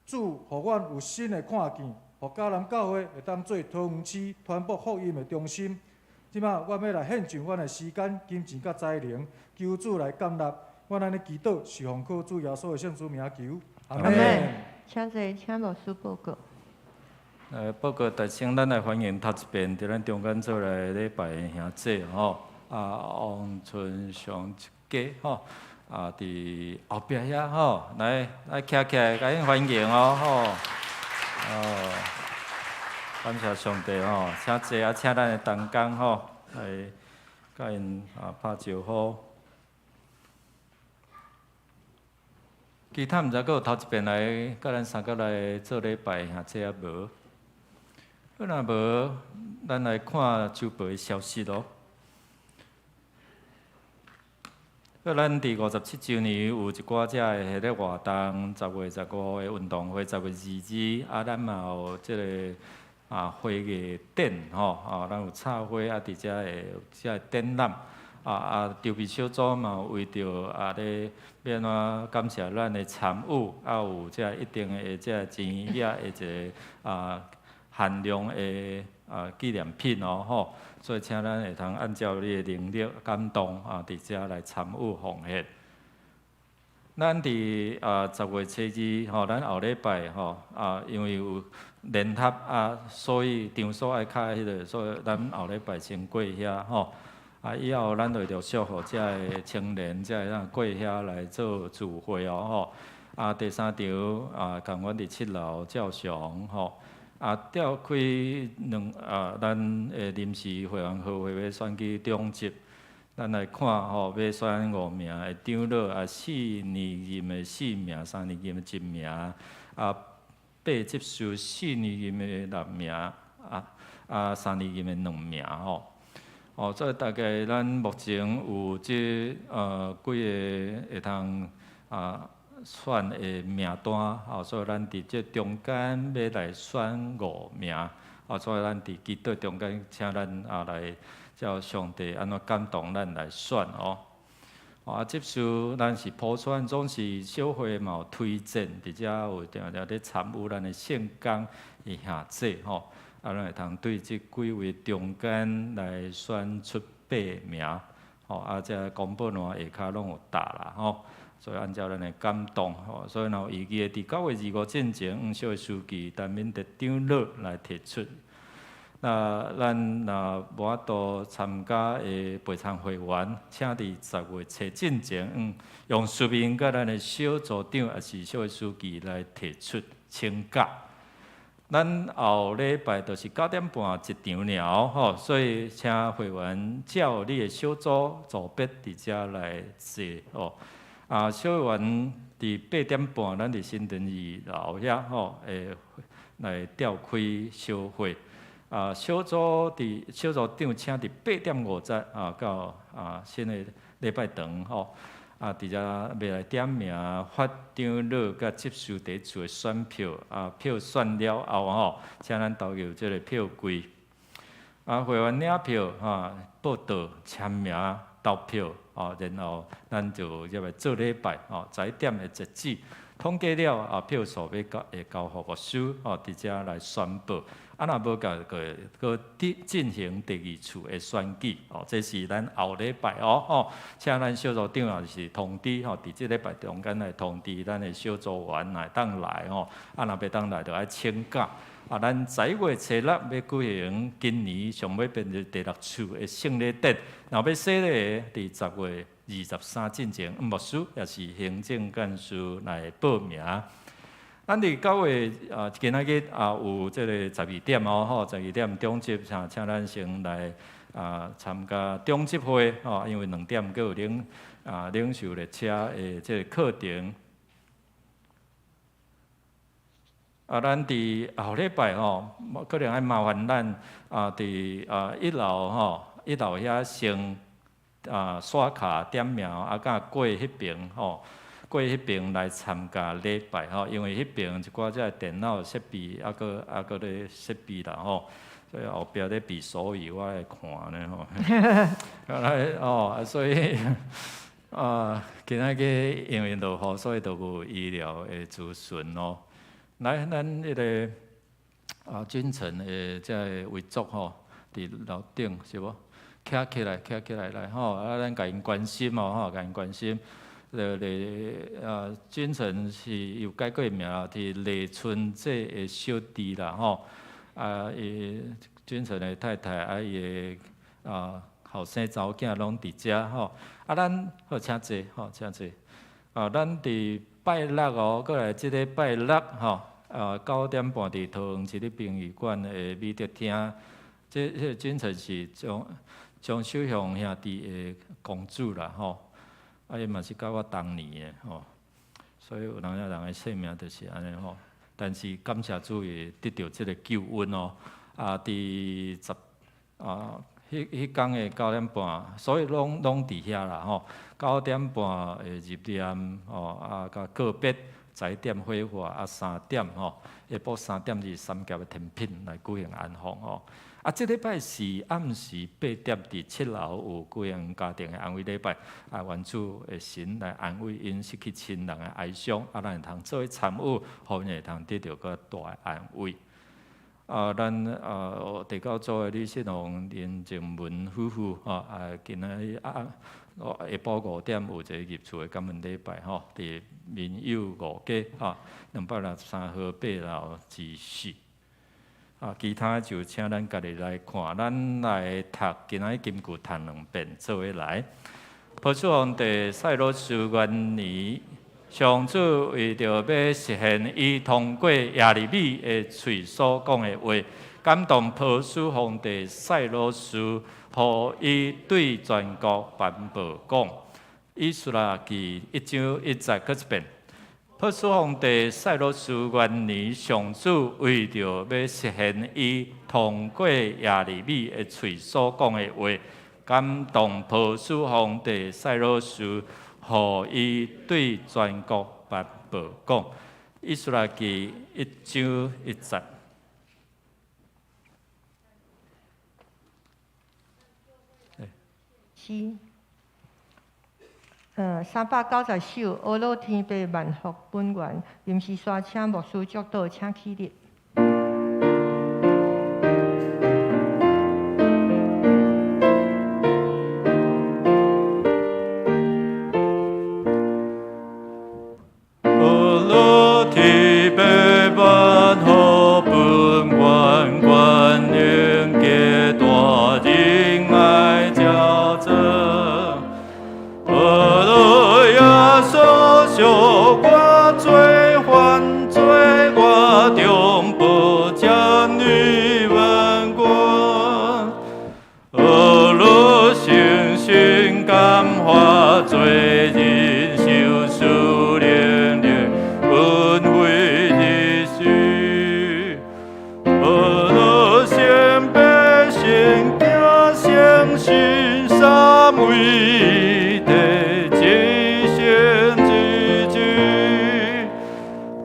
主予阮有新的看見，予迦南教會會當做桃園市傳播福音的中心。這馬阮欲來獻上阮的時間、金錢佮才能，求主來接納。阮按呢祈禱，是奉靠主耶穌的聖主名求。阿門。請坐，請牧師報告。報告大先，咱來歡迎頭一遍佇咱中間做來禮拜的兄姐吼，啊，王春祥一家吼，啊，佇後壁遐吼，來來徛起來，共𪜶歡迎哦吼，哦，感謝上帝吼，請坐啊，請咱的同工吼，來共𪜶啊拍招呼。其他毋知閣有頭一遍來佮咱三角來做禮拜兄姐抑無？若無，咱來看週報的消息囉。咱佇57週年有一寡遮的彼个活動，10月15的運動會，10月22，啊，咱嘛有這个啊花藝展吼，啊，咱有插花啊，佇遮會有遮个展覽，啊啊，籌備小組嘛有為著啊咧欲按怎感謝咱的參與，啊有遮一定的遮個錢額的一个啊限量的啊紀念品哦吼，所以請咱會通按照你的能力感動啊，佇遮來參與奉獻。咱佇啊10月初2吼，咱後禮拜吼啊，因為有聯合啊，所以場所愛較彼个，所以咱後禮拜先過遐吼。啊，以後咱就陸續予遮个青年才會當過遐來做聚會哦吼。啊，第三場啊，仝阮佇7樓照常吼。啊，調開兩啊，咱的臨時會員好會欲選舉長執，咱來看吼，欲選五名的長老，啊，四年任的四名，三年任的一名，啊，八執事四年任的六名，啊啊，三年任的兩名吼。哦，所以大概咱目前有這幾个會通啊選的名單，哦，所以咱佇這中間欲來選五名，哦，所以咱佇祈禱中間，請咱啊來照上帝按怎感動咱來選哦。啊，執事咱是普選，總是小會嘛有推薦，佇遮有定定咧參與咱的聖工的兄姐吼，啊，咱會通對這幾位中間來選出八名，吼，啊，這公布欄下跤攏有貼啦，吼。所以按照咱的感動，吼，所以若有異議的，佇9月25進前，向小會書記陳敏德長老來提出。那咱若無法度參加的備參會員，請佇10月初進前，用書面佮咱的小組長抑是小會書記來提出請假。咱後禮拜就是9點半一場爾吼，所以請會員照你的小組組別佇遮來坐吼。啊，小會員佇8點半，咱佇新店2樓遐吼，會來召開小會。啊，小組佇小組長請佇8點50啊，到啊新的禮拜堂吼，啊，佇遮欲來點名發長老佮執事第一次的選票，啊，票選了後吼，請咱投入這个票櫃。啊，會員領票哈，報到簽名投票，哦，然後咱就入來做禮拜，哦，11點會截止。統計了啊，票數欲交會交予牧師，哦，佇遮來宣布。啊，若無共閣閣進行第二次的選舉，哦，這是咱後禮拜哦，吼，請咱小組長也是通知，吼，佇這禮拜中間來通知咱的小組員會當來吼，啊，若袂當來就愛請假。啊，咱11月初6欲舉行今年上尾變做第六次的聖禮典，若欲洗禮的，佇10月23進前，牧師抑是行政幹事來報名。咱佇教會啊，今仔日啊有這個十二點哦，吼，十二點中集，請咱先來啊參加中集會吼，因為2點閣有領袖列車的這個課程。啊，咱佇後禮拜吼，可能愛麻煩咱啊，佇啊一樓吼，一樓遐先啊刷卡點名，啊，佮過彼爿吼，過彼爿來參加禮拜吼，因為彼爿一寡這電腦設備猶閣猶閣咧設備啦吼，所以後壁咧比手語我會看呢吼。啊來哦，所以啊，今仔日因為落雨，所以就無醫療的資訊咯。來，咱彼個啊，君臣的這個遺囑吼，佇樓頂是無？徛起來，徛起來來吼，啊，咱共𪜶關心哦，吼，共𪜶關心。李啊，君臣是有改過名，是李春這的小弟啦，吼。啊，伊君臣的太太啊，伊的啊後生查某囝攏佇遮吼。啊，咱好請坐，吼，請坐。啊，咱佇拜六哦，閣來這個拜六吼，啊9點半佇桃園市立殯儀館的美德廳，這個君臣是張秀雄兄弟的公主啦吼，啊伊嘛是佮我同年的吼，所以有當時人的生命就是按呢吼。但是感謝主會得著這個救恩哦，啊佇十啊彼工的九點半，所以攏佇遐啦吼。九點半會入殮吼，啊，佮告別，11點火化，啊，三點吼，下晡三點是三峽的天品來舉行安放吼。啊，這禮拜四暗時8點佇7樓有舉行家庭的安慰禮拜，啊，願主的神來安慰𪜶失去親人的哀傷，啊，咱會通做伙參與，予𪜶會通得著閣大的安慰。啊，咱啊地教組的李信宏、林靜文夫婦吼，啊，今仔日啊下晡5點有一個入厝的感恩禮拜吼，佇民友5街吼，263號8樓之四。啊，其他就請咱家己來看，咱來讀今仔日金句讀兩遍，做伙來。波斯皇帝賽羅斯元年，上主為著欲實現伊通過耶利米的喙所講的話，感動波斯皇帝賽羅斯，予伊對全國頒布講：以斯拉記1章1節，閣一遍。波斯皇帝賽羅斯元年，上主為著欲實現伊通過耶利米的喙所講的話，感動波斯皇帝賽羅斯，予伊對全國頒布講。以斯拉記1章1節。是。390首，阿樂天父萬福本源，臨時煞請牧師祝禱，請起立。阿樂天父萬福本源，觀音皆大仁愛教證。阿樂耶穌贖我罪，還罪我中不將你萬國。阿樂信心感化罪人，受書靈靈恩惠日時。阿樂先百姓驚相信三位一體至聖至主。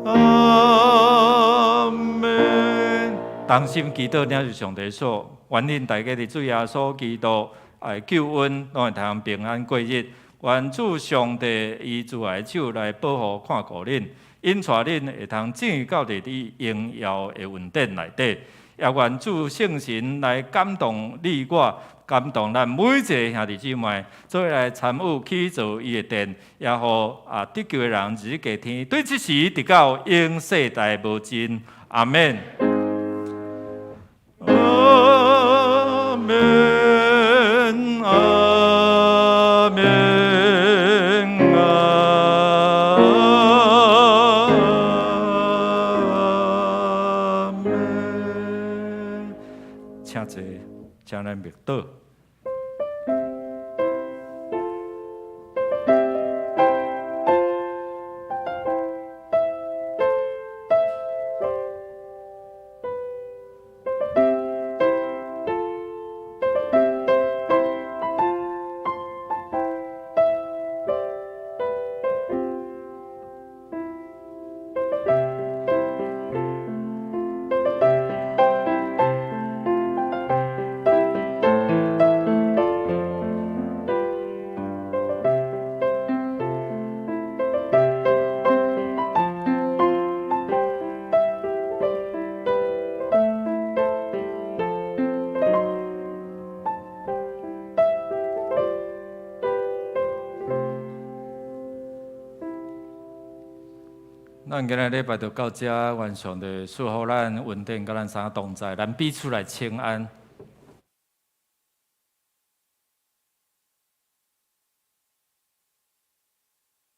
阿門。同心祈禱，領受上帝所願恁大家佇主耶穌基督的救恩，攏會通平安過日。願主上帝以慈愛的手來保護看顧恁，引帶恁會通進入到佇伊榮耀的恩典內底。也願主聖神來感動你我，感動咱每一个兄弟姊妹，做伙來參與起造伊的殿，也予啊得救的人日日加添，對這時直到永世代無盡。阿們。阿們，阿們，阿咱默禱。咱今日禮拜就到遮，願上帝賜福咱恩典，佮咱三個同在，咱彼此來請安。